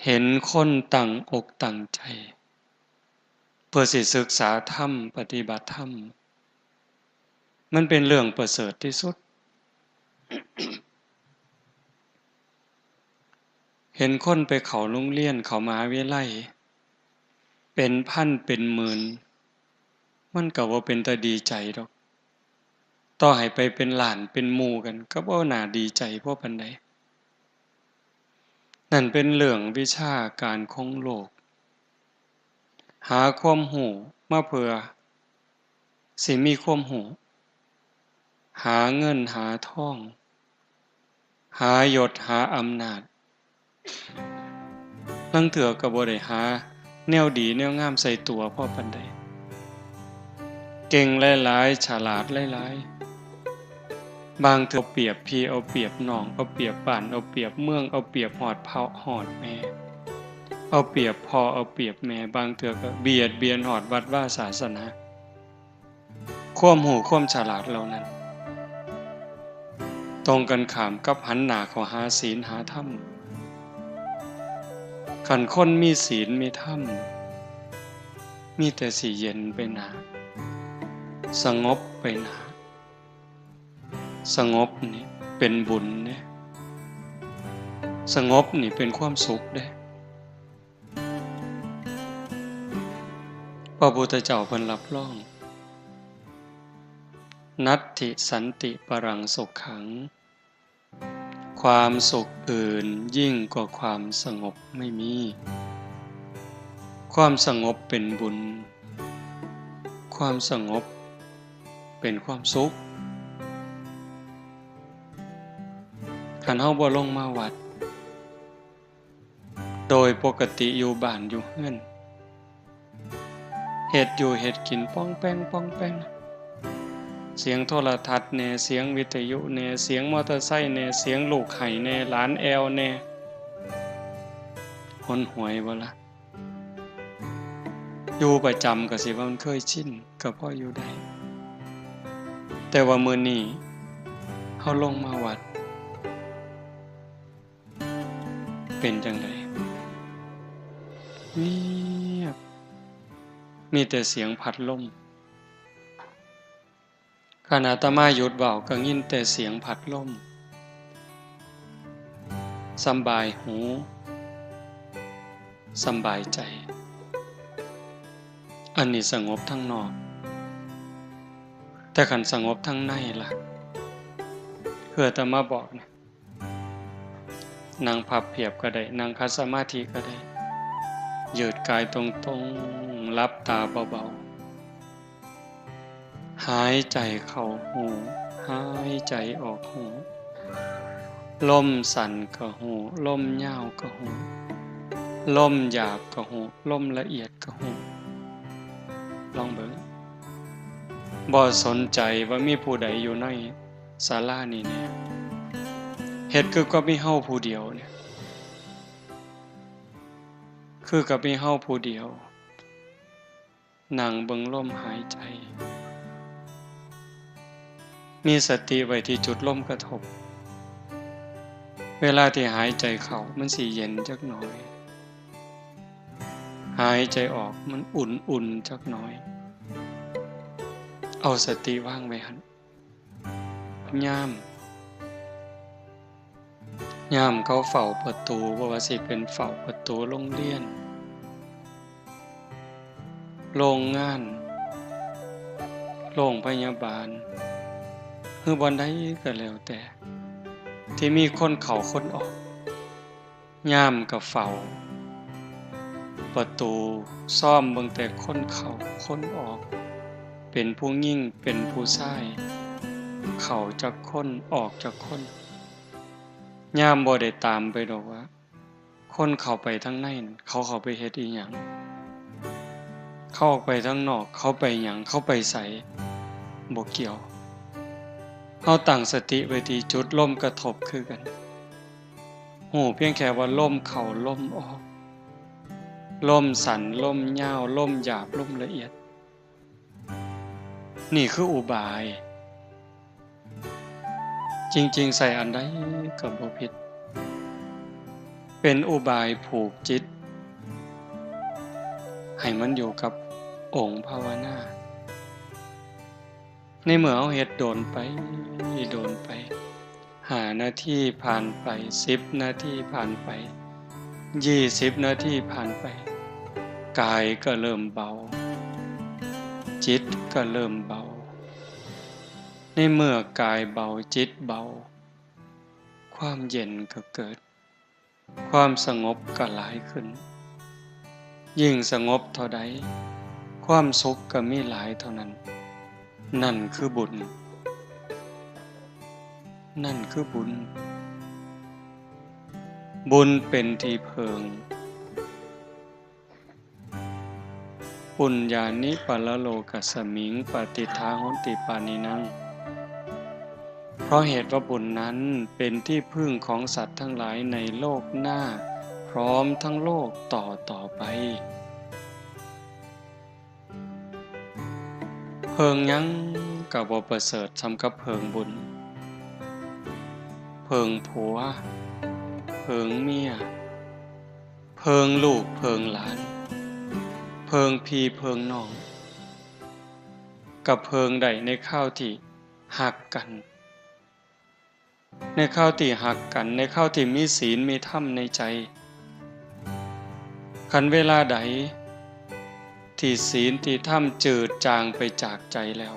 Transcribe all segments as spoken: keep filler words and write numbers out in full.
เห็นคนตั้งอกตั้งใจ เพื่อสิศึกษาธรรม ปฏิบัติธรรม มันเป็นเรื่องประเสริฐที่สุด เห็นคนไปเข้าโรงเรียน เข้ามหาวิทยาลัย เป็นพันเป็นหมื่น มันก็บ่เป็นตาดีใจดอก ต่อให้ไปเป็นล้านเป็นหมู่กัน ก็บ่น่าดีใจพอปานใด นั่นเป็นเรื่องวิชาการของโลก หาความรู้มาเพื่อสิมีความรู้ หาเงินหาทอง หายศหาอำนาจ ลางเทื่อก็บ่ได้หาแนวดีแนวงามใส่ตัวพอปานใด เก่งหลายๆ ฉลาดหลายๆ บางเทื่อเอาเปรียบพี่เอาเปรียบน้อง เอาเปรียบบ้าน เอาเปรียบเมือง เอาเปรียบฮอดพ่อฮอดแม่ เอาเปรียบพ่อเอาเปรียบแม่ บางเทื่อก็เบียดเบียนฮอดวัดวาศาสนา ความรู้ความฉลาดเหล่านั้น ตรงกันข้ามกับหันหน้าเข้าหาศีลหาธรรม คันคนมีศีลมีธรรม มีแต่สิเย็นไปหน้า สงบไปหน้า สงบนี่เป็นบุญเด้ สงบนี่เป็นความสุขเด้ พระพุทธเจ้าเพิ่นรับรอง นัตถิสันติปรังสุขขัง ความสุขอื่นยิ่งกว่าความสงบไม่มี ความสงบเป็นบุญ ความสงบเป็นความสุข คันเฮาบ่ลงมาวัด โดยปกติอยู่บ้านอยู่เฮือน เฮ็ดอยู่เฮ็ดกินป้องแป้งป้องแป้ง เสียงโทรทัศน์แหน่ เสียงวิทยุแหน่ เสียงมอเตอร์ไซค์แหน่ เสียงลูกไห้แหน่ หลานแอ่วแหน่ หนหวยบ่ล่ะ อยู่ประจำก็สิว่ามันเคยชิน ก็พออยู่ได้ แต่ว่ามื้อนี้เฮาลงมาวัด เป็นจั่งใด เงียบ มีแต่เสียงพัดลม คันอาตมาหยุดเว้าก็ยินแต่เสียงพัดลม สำบายหู สำบายใจ อันนี้สงบทางนอก แต่คันสงบทางในล่ะ คืออาตมาบอกเนี่ย นั่งพับเพียบก็ได้ นั่งขัดสมาธิก็ได้ ยืดกายตรงๆ หลับตาเบาๆ หายใจเข้าฮู้ หายใจออกฮู้ ลมสั้นก็ฮู้ ลมยาวก็ฮู้ ลมหยาบก็ฮู้ ลมละเอียดก็ฮู้ ลองเบิ่ง บ่สนใจว่ามีผู้ใดอยู่ในศาลานี้แหน่ เฮ็ดคือกับมีเฮาผู้เดียวเนี่ย คือกับมีเฮาผู้เดียว นั่งเบิ่งลมหายใจ มีสติไว้ที่จุดลมกระทบ เวลาที่หายใจเข้ามันสิเย็นจักหน่อย หายใจออกมันอุ่นๆ จักหน่อย เอาสติวางไว้หั่น ยาม ยามเขาเฝ้าประตู บ่ว่าสิเป็นเฝ้าประตูโรงเรียน โรงงาน โรงพยาบาล หรือบ่อนใดก็แล้วแต่ ที่มีคนเข้าคนออก ยามก็เฝ้าประตู ซอมเบิ่งแต่คนเข้าคนออก เป็นผู้หญิงเป็นผู้ชาย เข้าจักคนออกจักคน ยามบ่ได้ตามไปดอกว่า คนเข้าไปทางในนั่น เขาเข้าไปเฮ็ดอิหยัง เขาออกไปทางนอก เขาไปหยัง เขาไปไส บ่เกี่ยว เฮาตั้งสติไว้ที่จุดลมกระทบคือกัน ฮู้เพียงแค่ว่าลมเข้าลมออก ลมสั้น ลมยาว ลมหยาบ ลมละเอียด นี่คืออุบาย จริงๆ ใส่อันใดก็บ่ผิด เป็นอุบายผูกจิต ให้มันอยู่กับองค์ภาวนา ในเมื่อเฮาเฮ็ดโดนไป โดนไป ห้านาทีผ่านไป สิบนาทีผ่านไป ยี่สิบนาทีผ่านไป กายก็เริ่มเบา จิตก็เริ่มเบา ในเมื่อกายเบา จิตเบา ความเย็นก็เกิด ความสงบก็หลายขึ้น ยิ่งสงบเท่าใด ความสุขก็มีหลายเท่านั้น นั่นคือบุญ นั่นคือบุญ บุญเป็นที่เพิ่ง ปุญญานิปรโลกัสมิง ปฏิฏฐาโหนติปาณินัง เพราะเหตุว่าบุญนั้นเป็นที่พึ่งของสัตว์ทั้งหลายในโลกหน้า พร้อมทั้งโลกต่อต่อไป เพิ่งหยังก็บ่ประเสริฐส่ำกับเพิ่งบุญ เพิ่งผัว เพิ่งเมีย เพิ่งลูกเพิ่งหลาน เพิ่งพี่เพิ่งน้อง ก็เพิ่งได้ในคราวที่ฮักกัน ในคราวที่ฮักกัน ในคราวที่มีศีลมีธรรมในใจ คันเวลาใดที่ศีลที่ธรรมจืดจางไปจากใจแล้ว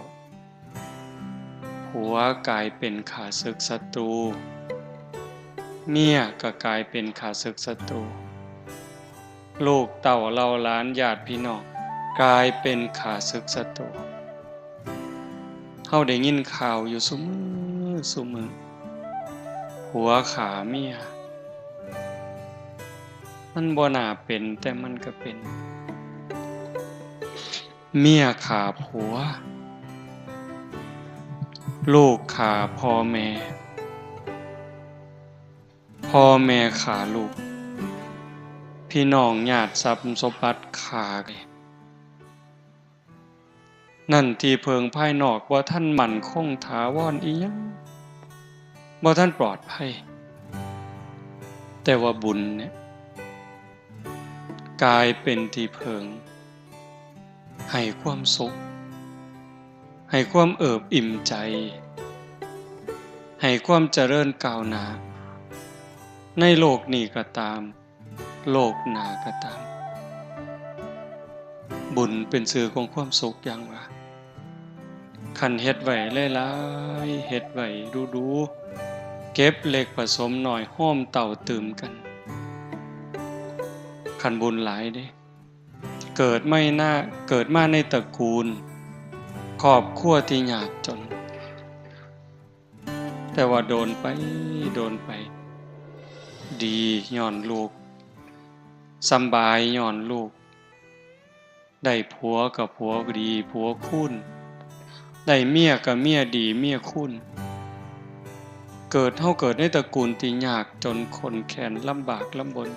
ผัวกลายเป็นข้าศึกศัตรู เมียก็กลายเป็นข้าศึกศัตรู ลูกเต้าเหล่าหลานญาติพี่น้องกลายเป็นข้าศึกศัตรู เฮาได้ยินข่าวอยู่ซุมื้อซุมื้อ ผัวฆ่าเมีย มันบ่น่าเป็น แต่มันก็เป็น เมียฆ่าผัว ลูกฆ่าพ่อแม่ พ่อแม่ฆ่าลูก พี่น้องญาติทรัพย์สมบัติฆ่ากัน นั่นที่เพิ่งภายนอกบ่ทันมั่นคงถาวรอิหยัง บ่ทันปลอดภัย แต่ว่าบุญเนี่ย กลายเป็นที่เพิ่ง ให้ความสุข ให้ความเอิบอิ่มใจ ให้ความเจริญก้าวหน้า ในโลกนี้ก็ตาม โลกหน้าก็ตาม บุญเป็นชื่อของความสุขอย่างว่า คันเฮ็ดไว้หลายๆ เฮ็ดไว้ดูๆ เก็บเล็กผสมน้อย โฮมเต้าตื่มกัน คันบุญหลายเด้ เกิดไม่น่า เกิดมาในตระกูล ครอบครัวที่ยากจน แต่ว่าโดนไป โดนไป ดีย้อนลูก สำบายย้อนลูก ได้ผัวก็ผัวดี ผัวคูณ ได้เมียก็เมียดี เมียคูณ เกิด เฮาเกิดในตระกูลที่ยากจนข้นแค้นลำบากลำบน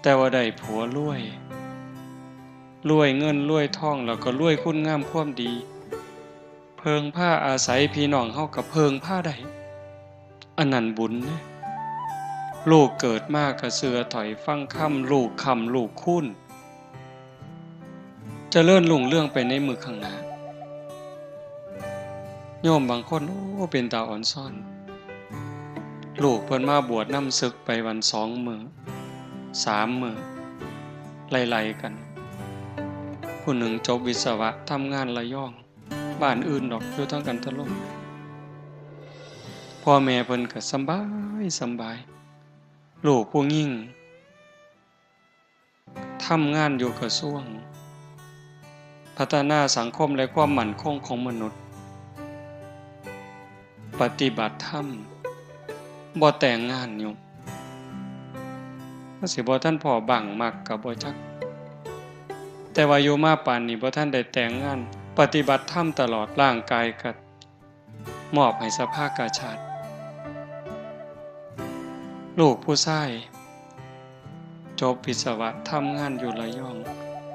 แต่ว่าได้ผัวรวย รวยเงินรวยทอง แล้วก็รวยคุณงามความดี เพิ่งพาอาศัยพี่น้องเฮาก็เพิ่งพาได้ อันนั้นบุญเด้ ลูกเกิดมาก็เชื่อถ้อยฟังคำ ลูกค้ำลูกคูณ เจริญรุ่งเรืองไปในมื้อข้างหน้า โยมบางคน โอ้ เป็นตาอ่อนซ้อน ลูกเพิ่นมาบวชนำสึกไปวันสองมื้อ สามมื้อ ไล่ๆ กัน ผู้หนึ่งจบวิศวะ ทำงานระยอง บ้านอื่นดอก อยู่ทางกันทะล่ม พ่อแม่เพิ่นก็สำบายสำบาย ลูกผู้หญิง ทำงานอยู่กระทรวง พัฒนาสังคมและความมั่นคงของมนุษย์ ปฏิบัติธรรม บ่แต่งงานอยู่ ก็สิบ่ทันพ้อบั้งมักก็บ่จัก แต่ว่าอยู่มาปานนี้บ่ทันได้แต่งงาน ปฏิบัติธรรมตลอด ร่างกายก็มอบให้สภากาชาด ลูกผู้ชาย จบวิศวะ ทำงานอยู่ระยอง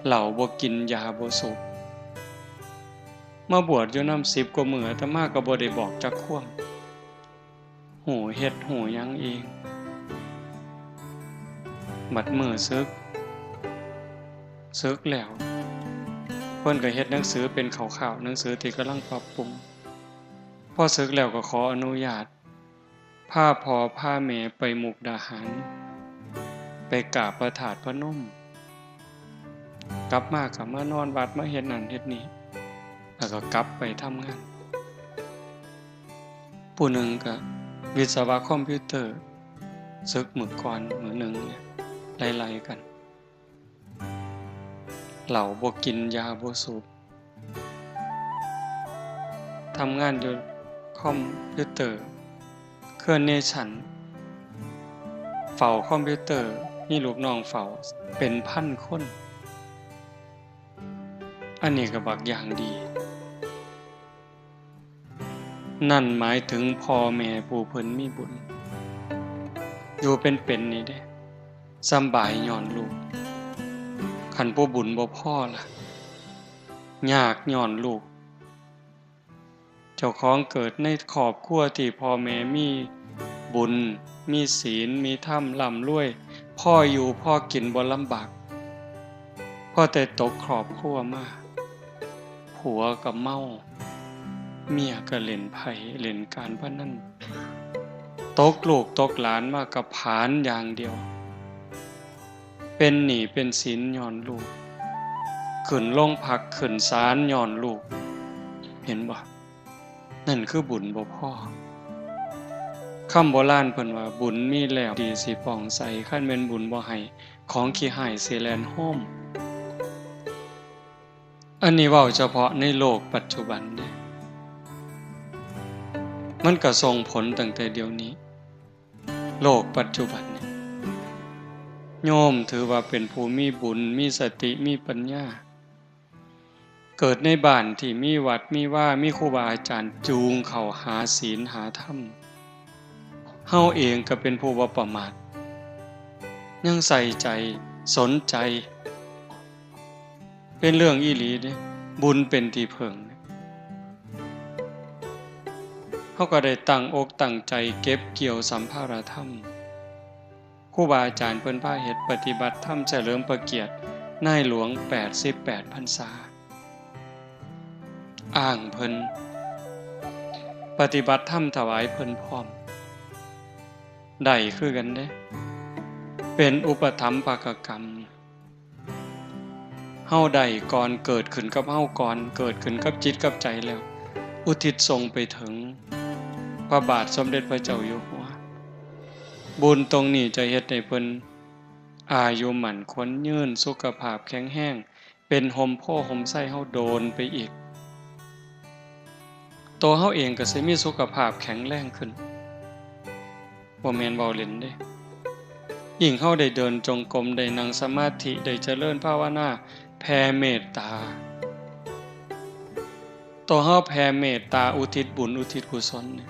เหล้าบ่กิน ยาบ่สูบ มาบวชอยู่นำสิบกว่ามื้อ อาตมาก็บ่ได้บอกจักความ ฮู้เฮ็ดฮู้หยังเอง บัดมื้อสึก สึกแล้ว เพิ่นก็เฮ็ดหนังสือเป็นคร่าวๆ หนังสือที่กำลังปรับปรุง พอสึกแล้วก็ขออนุญาต พาพ่อพาแม่ไปมุกดาหาร ไปกราบพระธาตุพนม กลับมาก็มานอนวัด มาเฮ็ดนั่นเฮ็ดนี่ แล้วก็กลับไปทำงาน ผู้หนึ่งก็วิศวะคอมพิวเตอร์ สึกมื้อก่อนมื้อหนึ่งเนี่ย ไล่ๆ กัน เหล้าบ่กิน ยาบ่สูบ ทำงานอยู่คอมพิวเตอร์ เครือเนชั่น เฝ้าคอมพิวเตอร์ มีลูกน้องเฝ้าเป็นพันคน อันนี้ก็บักอย่างดี นั่นหมายถึงพ่อแม่ผู้เพิ่นมีบุญ อยู่เป็นๆ นี่เด้ สำบายย้อนลูก คันผู้บุญบ่พอล่ะ ยากย้อนลูก เจ้าของเกิดในครอบครัวที่พ่อแม่มีบุญ มีศีล มีธรรม ร่ำรวย พออยู่พอกิน บ่ลำบาก พอแต่ตกครอบครัวมา ผัวก็เมา เมียก็เล่นไพ่เล่นการพนัน ตกลูกตกหลานมาก็ผลาญอย่างเดียว เป็นหนี้เป็นสินย้อนลูก ขึ้นโรงพักขึ้นศาลย้อนลูก เห็นบ่ นั่นคือบุญบ่พอ คำโบราณเพิ่นว่า บุญมีแล้วดีสิปองใส คันแม่นบุญบ่ให้ ของขี้ฮ้ายสิแล่นโฮม อันนี้เว้าเฉพาะในโลกปัจจุบันเด้ มันก็ส่งผลตั้งแต่เดี๋ยวนี้ โลกปัจจุบันเนี่ย โยมถือว่าเป็นผู้มีบุญ มีสติ มีปัญญา เกิดในบ้านที่มีวัดมีวา มีครูบาอาจารย์จูงเข้าหาศีลหาธรรม เฮาเองก็เป็นผู้บ่ประมาท ยังใส่ใจ สนใจ เป็นเรื่องอีหลีเด้ บุญเป็นที่เพิ่ง เฮาก็ได้ตั้งอกตั้งใจเก็บเกี่ยวสัมภาระธรรม ครูบาอาจารย์เพิ่นพาเฮ็ดปฏิบัติธรรมเฉลิมพระเกียรตินายหลวงแปดสิบแปดพรรษา อ้างเพิ่น ปฏิบัติธรรมถวายเพิ่นพร้อม ได้คือกันเด้ เป็นอุปถัมภกกรรม เฮาได้ก่อน เกิดขึ้นกับเฮาก่อน เกิดขึ้นกับจิตกับใจแล้ว อุทิศส่งไปถึงพระบาทสมเด็จพระเจ้าอยู่หัว บุญตรงนี้จะเฮ็ดให้เพิ่นอายุมั่นขวัญยืน สุขภาพแข็งแรง เป็นฮ่มโพธิ์ฮ่มไทรเฮาโดนไปอีก ตัวเฮาเองก็สิมีสุขภาพแข็งแรงขึ้น บ่แม่นเว้าเล่นเด้ ยิ่งเฮาได้เดินจงกรม ได้นั่งสมาธิ ได้เจริญภาวนา แผ่เมตตา ตัวเฮาแผ่เมตตาอุทิศบุญอุทิศกุศลเนี่ย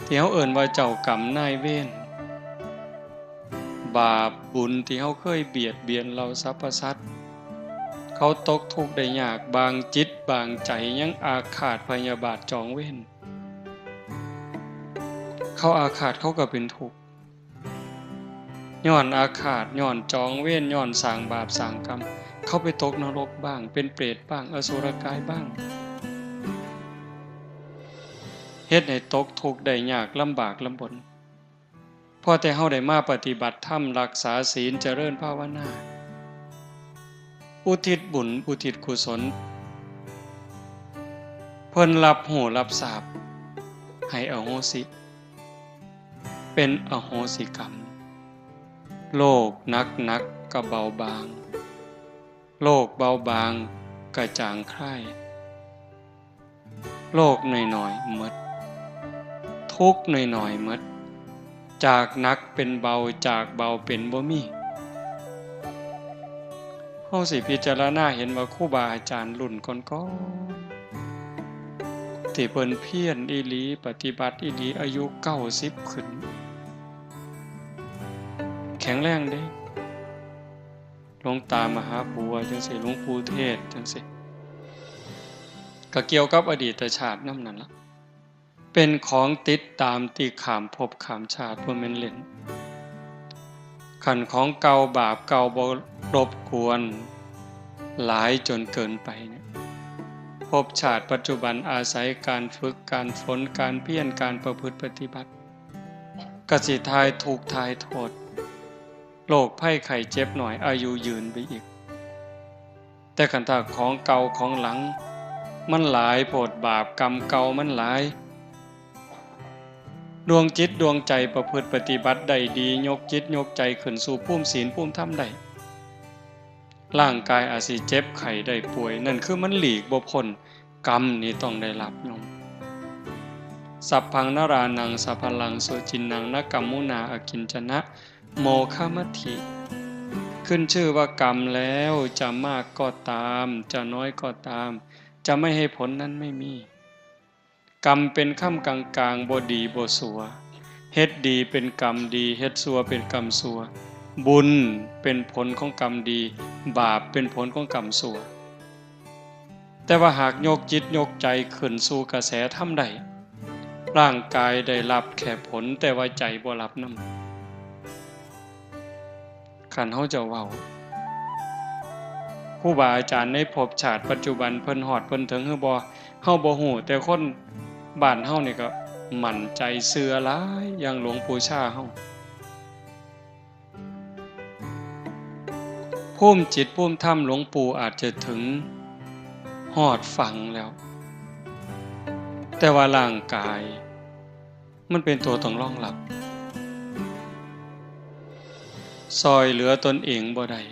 ที่เฮาเอิ้นว่าเจ้ากรรมนายเวร บาปบุญที่เฮาเคยเบียดเบียนเหล่าสรรพสัตว์ เขาตกทุกข์ได้ยาก บางจิตบางใจยังอาฆาตพยาบาทจองเวร เขาอาฆาตเขาก็เป็นทุกข์ ย้อนอาฆาต ย้อนจองเวร ย้อนสร้างบาปสร้างกรรม เขาไปตกนรกบ้าง เป็นเปรตบ้าง อสุรกายบ้าง เฮ็ดให้ตกทุกข์ได้ยาก ลำบากลำบน พอแต่เฮาได้มาปฏิบัติธรรม รักษาศีล เจริญภาวนา อุทิศบุญ อุทิศกุศล เพิ่นรับรู้รับทราบ ให้อโหสิ เป็นอโหสิกรรม โรคหนักๆ ก็เบาบาง โรคเบาบางก็จางคลาย โรคน้อยๆ หมด ทุกข์น้อยๆ หมด จากหนักเป็นเบา จากเบาเป็นบ่มี เฮาสิพิจารณาเห็นว่าครูบาอาจารย์รุ่นก่อนๆ ที่เพิ่นเพียรอีหลี ปฏิบัติอีหลี อายุเก้าสิบขึ้น แข็งแรงเด้ หลวงตามหาบัวจั่งซี้ หลวงปู่เทศน์จั่งซี้ ก็เกี่ยวกับอดีตชาตินำนั่นล่ะ เป็นของติดตามที่ข้ามภพข้ามชาติ บ่แม่นเล่น คันของเก่าบาปเก่าบ่รบกวนหลายจนเกินไปเนี่ย ภพชาติปัจจุบันอาศัยการฝึก การฝน การเพียร การประพฤติปฏิบัติ ก็สิถ่ายทุกข์ถ่ายโทษ โรคภัยไข้เจ็บน้อย อายุยืนไปอีก แต่คันถ้าของเก่าของหลัง มันหลายโพด บาปกรรมเก่ามันหลาย ดวงจิตดวงใจประพฤติปฏิบัติได้ดี ยกจิตยกใจขึ้นสู่ภูมิศีลภูมิธรรมได้ ร่างกายอาจสิเจ็บไข้ได้ป่วย นั่นคือมันหลีกบ่พ้น กรรมนี่ต้องได้รับโยม สัพพังนรานัง สะพะลัง สุจินนัง นะกัมมุนา อกิญจนะ โมฆะมัตถิ ขึ้นชื่อว่ากรรมแล้ว จะมากก็ตาม จะน้อยก็ตาม จะไม่ให้ผลนั้นไม่มี กรรมเป็นค่ำกลางๆ บ่ดีบ่สัว เฮ็ดดีเป็นกรรมดี เฮ็ดสัวเป็นกรรมสัว บุญเป็นผลของกรรมดี บาปเป็นผลของกรรมสัว แต่ว่าหากยกจิตยกใจขึ้นสู่กระแสธรรมได้ ร่างกายได้รับแค่ผล แต่ว่าใจบ่รับนำ คันเฮาจะเว้า ครูบาอาจารย์ในภพชาติปัจจุบันเพิ่นฮอดเพิ่นถึงหรือบ่ เฮาบ่ฮู้ แต่คนบ้านเฮานี่ก็มั่นใจเชื่อหลาย อย่างหลวงปู่ชาเฮา ภูมิจิตภูมิธรรมหลวงปู่อาจจะถึงฮอดฝั่งแล้ว แต่ว่าร่างกาย มันเป็นตัวต้องรองรับ ซ่อยเหลือตนเองบ่ได้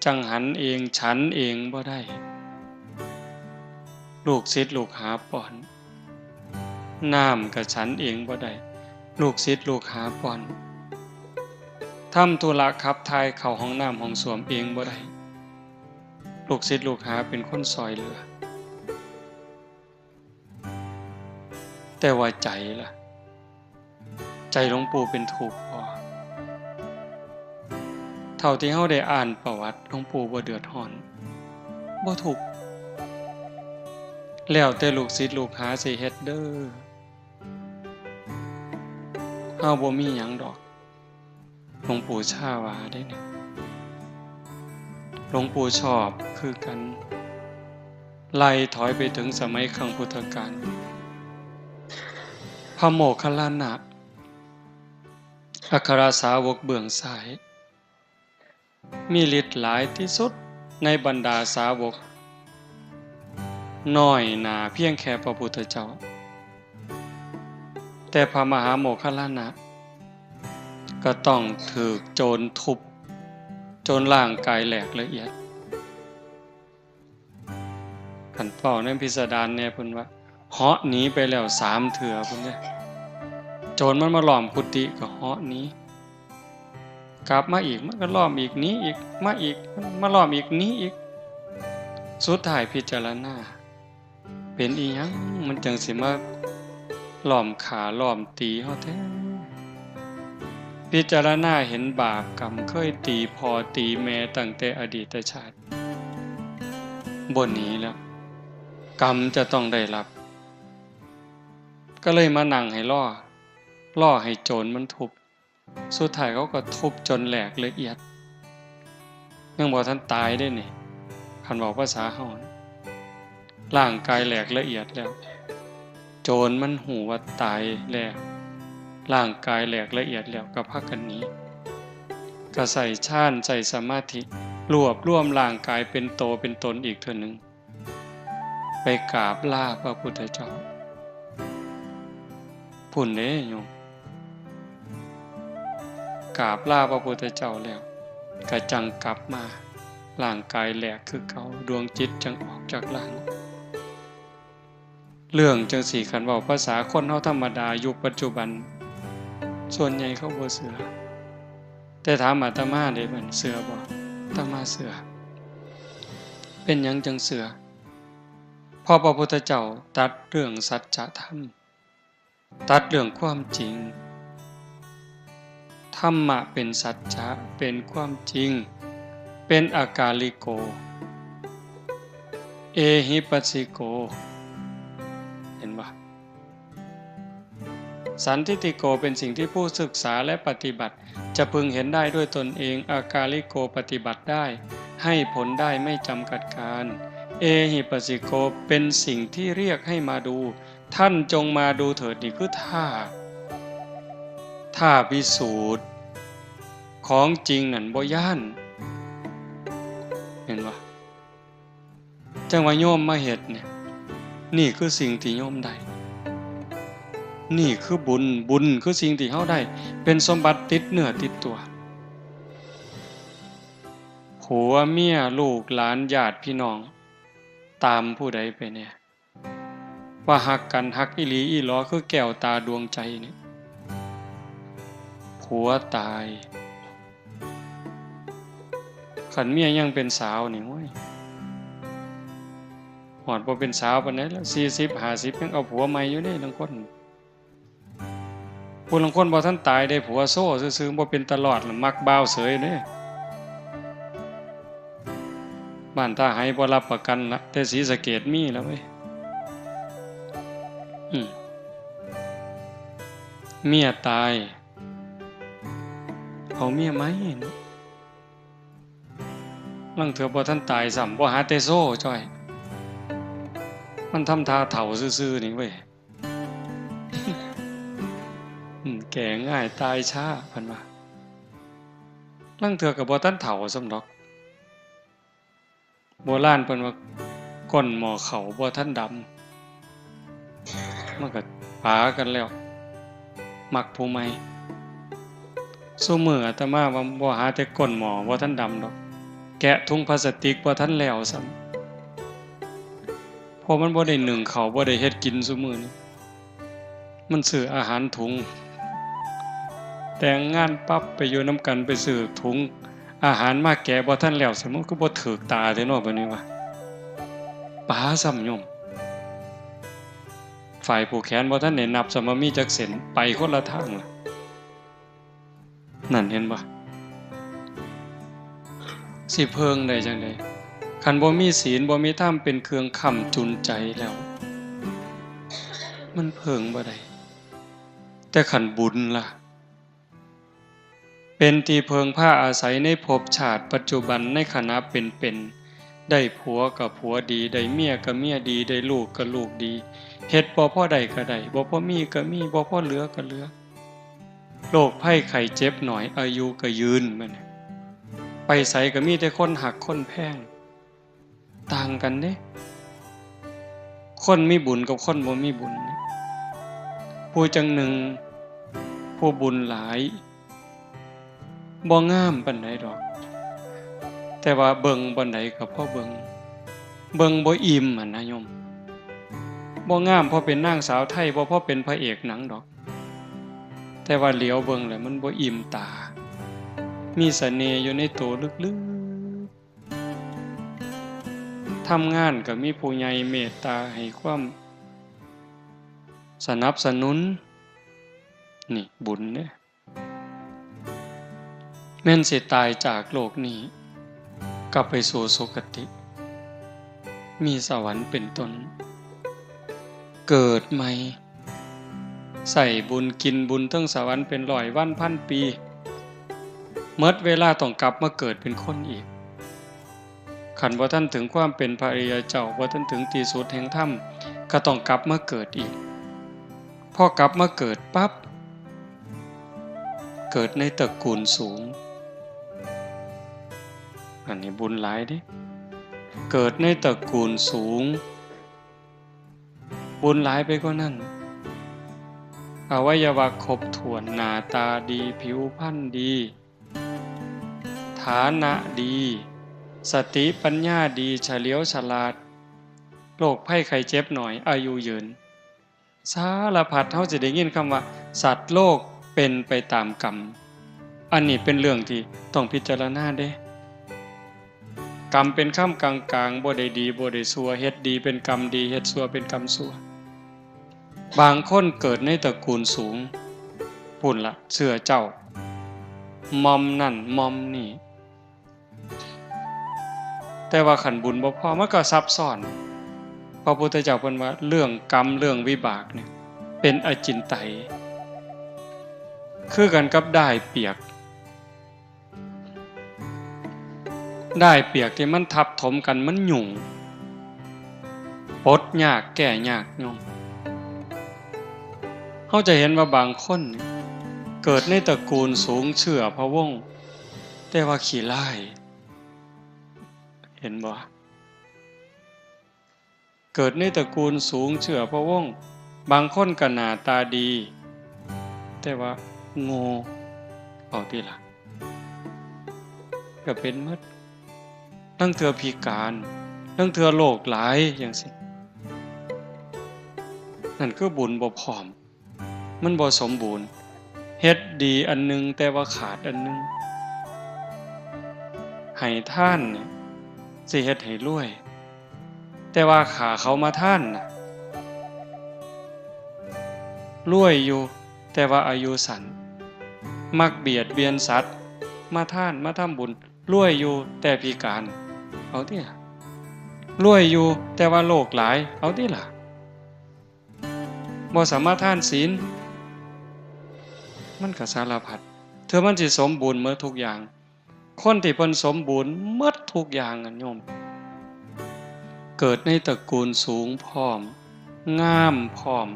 จั่งหันเอง ฉันเองบ่ได้ ลูกศิษย์ลูกหาป้อน น้ำก็ฉันเองบ่ได้ ลูกศิษย์ลูกหาป้อน ทำธุระขับถ่ายเข้าห้องน้ำห้องส้วมเองบ่ได้ ลูกศิษย์ลูกหาเป็นคนซ่อยเหลือ แต่ว่าใจล่ะ ใจหลวงปู่เป็นทุกข์บ่ เท่าที่เฮาได้อ่านประวัติ หลวงปู่บ่เดือดร้อน บ่ทุกข์ แล้วแต่ลูกศิษย์ลูกหาสิเฮ็ดเด้อ เฮาบ่มีหยังดอก หลวงปู่ชาว่าเด้เนี่ย หลวงปู่ชอบคือกัน ไล่ถอยไปถึงสมัยครั้งพุทธกาล พระโมคคัลลานะ อัครสาวกเบื้องซ้าย มีฤทธิ์หลายที่สุดในบรรดาสาวก น้อยหน้าเพียงแค่พระพุทธเจ้า แต่พระมหาโมคคัลลานะ ก็ต้องถูกโจรทุบ จนร่างกายแหลกละเอียด คันเว้าในพิสดารแน่เพิ่นว่า เหาะหนีไปแล้วสามเทื่อพุ้นเด้ โจรมันมาล้อมกุฏิก็เหาะหนี กลับมาอีกมันก็ล้อมอีก หนีอีก มาอีก มาล้อมอีก หนีอีก สุดท้ายพิจารณา เป็นอีหยังมันจั่งสิมาล้อมฆ่าล้อมตีเฮาแท้ พิจารณาเห็นบาปกรรมเคยตีพ่อตีแม่ตั้งแต่อดีตชาติ บ่หนีแล้ว กรรมจะต้องได้รับ ก็เลยมานั่งให้รอ รอให้โจรมันทุบ สุดท้ายเขาก็ทุบจนแหลกละเอียด ยังบ่ทันตายเด้นี่ คันเว้าภาษาเฮา ร่างกายแหลกละเอียดแล้ว โจรมันฮู้ว่าตายแล้ว ร่างกายแหลกละเอียดแล้วก็พากันหนี ก็ใช้ฌาน ใช้สมาธิ รวบรวมร่างกายเป็นโตเป็นตนอีกเทื่อหนึ่ง ไปกราบลาพระพุทธเจ้า พุ้นเด้โยม กราบลาพระพุทธเจ้าแล้ว ก็จั่งกลับมา ร่างกายแหลกคือเก่า ดวงจิตจั่งออกจากร่าง เรื่องจั่งซี้คันเว้าภาษาคนเฮาธรรมดายุคปัจจุบัน ส่วนใหญ่เขาบ่เชื่อ แต่ถามอาตมาเด้ มันเชื่อบ่ อาตมาเชื่อ เป็นหยังจั่งเชื่อ เพราะพระพุทธเจ้าตรัสเรื่องสัจธรรม ตรัสเรื่องความจริง ธรรมะเป็นสัจจะ เป็นความจริง เป็นอากาลิโก เอหิปัสสิโก เห็นบ่ สันทิฏฐิโก เป็นสิ่งที่ผู้ศึกษาและปฏิบัติ จะพึงเห็นได้ด้วยตนเอง อากาลิโก ปฏิบัติได้ ให้ผลได้ไม่จำกัดกาล เอหิปัสสิโก เป็นสิ่งที่เรียกให้มาดู ท่านจงมาดูเถิด นี่คือท่า ท่าพิสูจน์ ของจริงนั่นบ่ย้าน เห็นบ่ จั่งว่าโยมมาเฮ็ดเนี่ย นี่คือสิ่งที่โยมได้ นี่คือบุญ บุญคือสิ่งที่เฮาได้ เป็นสมบัติติดเนื้อติดตัว ผัวเมียลูกหลานญาติพี่น้อง ตามผู้ใดไปแน่ ว่าฮักกัน ฮักอีหลีอีหลอ คือแก้วตาดวงใจเนี่ย ผัวตาย คันเมียยังเป็นสาวนี่ โอ้ย ฮอดบ่เป็นสาวปานใดแล้ว สี่สิบ ห้าสิบ ยังเอาผัวใหม่อยู่เด้ ลางคน ผู้ลางคนบ่ทันตายได้ผัวโซ่ซื่อๆ บ่เป็นตาลอดล่ะ มักบ่าวเสยเด้ บ้านท่าไหบ่รับประกันละ แต่ศรีสะเกษมีแล้วเว้ย อืม เมียตาย เอาเมียใหม่เนาะ ลางเทื่อบ่ทันตายซ้ำ บ่หาแต่โซ่จ้อย มันทำท่าเฒ่าซื่อๆ นี่เว้ย อืม แก่ง่ายตายช้า เพิ่นว่า ลางเทื่อก็บ่ทันเฒ่าซ้ำดอก โบราณเพิ่นว่า ก้นหม้อข้าวบ่ทันดำ มันก็ปากันแล้ว มักผู้ใหม่ ซุมื้ออาตมาว่าบ่หาแต่ก้นหม้อบ่ทันดำดอก แกะถุงพลาสติกบ่ทันแล้วซ้ำ เพราะมันบ่ได้นึ่งข้าว บ่ได้เฮ็ดกินซุมื้อนี้ มันซื้ออาหารถุง แต่งงานปั๊บไปอยู่นำกัน ไปซื้อถุงอาหารมาแกะบ่ทันแล้ว สมมุติคือบ่ถืกตาแท้เนาะ บัดนี้ว่า ป๋าซ้ำโยม ฝ่ายผูกแขนบ่ทันได้นับซ้ำว่ามีจักเส้น ไปคนละทางละ นั่นเห็นบ่ สิเพิ่งได้จั่งใด คันบ่มีศีล บ่มีธรรมเป็นเครื่องค้ำจุนใจแล้ว มันเพิ่งบ่ได้ แต่คันบุญล่ะ เป็นที่เพิ่งพาอาศัยในภพชาติปัจจุบัน ในขณะเป็นๆ ได้ผัวก็ผัวดี ได้เมียก็เมียดี ได้ลูกก็ลูกดี เฮ็ดบ่พอได้ก็ได้ บ่พอมีก็มี บ่พอเหลือก็เหลือ โรคภัยไข้เจ็บน้อย อายุก็ยืน บัดนี้ ไปไสก็มีแต่คนฮักคนแพง ต่างกันเด้ คนมีบุญกับคนบ่มีบุญเนี่ย ผู้จั่งหนึ่ง ผู้บุญหลาย บ่งามปานใดดอก แต่ว่าเบิ่งบ่อนใดก็พอเบิ่ง เบิ่งบ่อิ่มหั้นนะโยม บ่งามพอเป็นนางสาวไทย บ่พอเป็นพระเอกหนังดอก แต่ว่าเหลียวเบิ่งแล้วมันบ่อิ่มตา มีเสน่ห์อยู่ในตัวลึกๆ ทำงานก็มีผู้ใหญ่เมตตาให้ความสนับสนุน นี่บุญเด้ แม่นสิตายจากโลกนี้ กลับไปสู่สุคติ มีสวรรค์เป็นต้น เกิดใหม่ ใส่บุญกินบุญเทิงสวรรค์เป็นร้อยวันพันปี หมดเวลาต้องกลับมาเกิดเป็นคนอีก คันบ่ทันถึงความเป็นพระอริยเจ้า บ่ทันถึงที่สุดแห่งธรรม ก็ต้องกลับมาเกิดอีก พอกลับมาเกิดปั๊บ เกิดในตระกูลสูง อันนี้บุญหลายเด้ เกิดในตระกูลสูง บุญหลายไปกว่านั้น อวัยวะครบถ้วน หน้าตาดี ผิวพรรณดี ฐานะดี สติปัญญาดี เฉลียวฉลาด โรคภัยไข้เจ็บน้อย อายุยืน สารพัด เฮาสิได้ยินคำว่า สัตว์โลกเป็นไปตามกรรม อันนี้เป็นเรื่องที่ต้องพิจารณาเด้ กรรมเป็นคำกลางๆ บ่ได้ดีบ่ได้ชั่ว เฮ็ดดีเป็นกรรมดี เฮ็ดชั่วเป็นกรรมชั่ว บางคนเกิดในตระกูลสูง พู้นละ เชื้อเจ้า หม่อมนั่นหม่อมนี่ แต่ว่าคันบุญบ่พอ มันก็ซับซ้อน พระพุทธเจ้าเพิ่นว่าเรื่องกรรมเรื่องวิบากเนี่ย เป็นอจินไตย คือกันกับด้ายเปียก ด้ายเปียกที่มันทับถมกันมันหยุ่ง ปลดยากแก้ยากโยม เฮาจะเห็นว่าบางคนเนี่ย เกิดในตระกูลสูงเชื้อพระวงศ์ แต่ว่าขี้ร้าย เห็นบ่ เกิดในตระกูลสูงเชื้อพระวงศ์ บางคนก็หน้าตาดี แต่ว่าโง่ เอาติล่ะ ก็เป็นหมด ลางเทื่อพิการ ลางเทื่อโรคหลายจั่งซี้ นั่นคือบุญบ่พร้อม มันบ่สมบูรณ์ เฮ็ดดีอันหนึ่งแต่ว่าขาดอันหนึ่ง ให้ทานเนี่ย สิเฮ็ดให้รวย แต่ว่าฆ่าเขามาทานน่ะ รวยอยู่ แต่ว่าอายุสั้น มักเบียดเบียนสัตว์ มาทาน มาทำบุญ รวยอยู่ แต่พิการ เอาติล่ะ รวยอยู่ แต่ว่าโรคหลาย เอาติล่ะ บ่สมาทานศีล มันก็สารพัด เทื่อมันสิสมบูรณ์หมดทุกอย่าง คนที่เพิ่นสมบูรณ์หมดทุกอย่างอะโยม เกิดในตระกูลสูงพร้อม งามพร้อม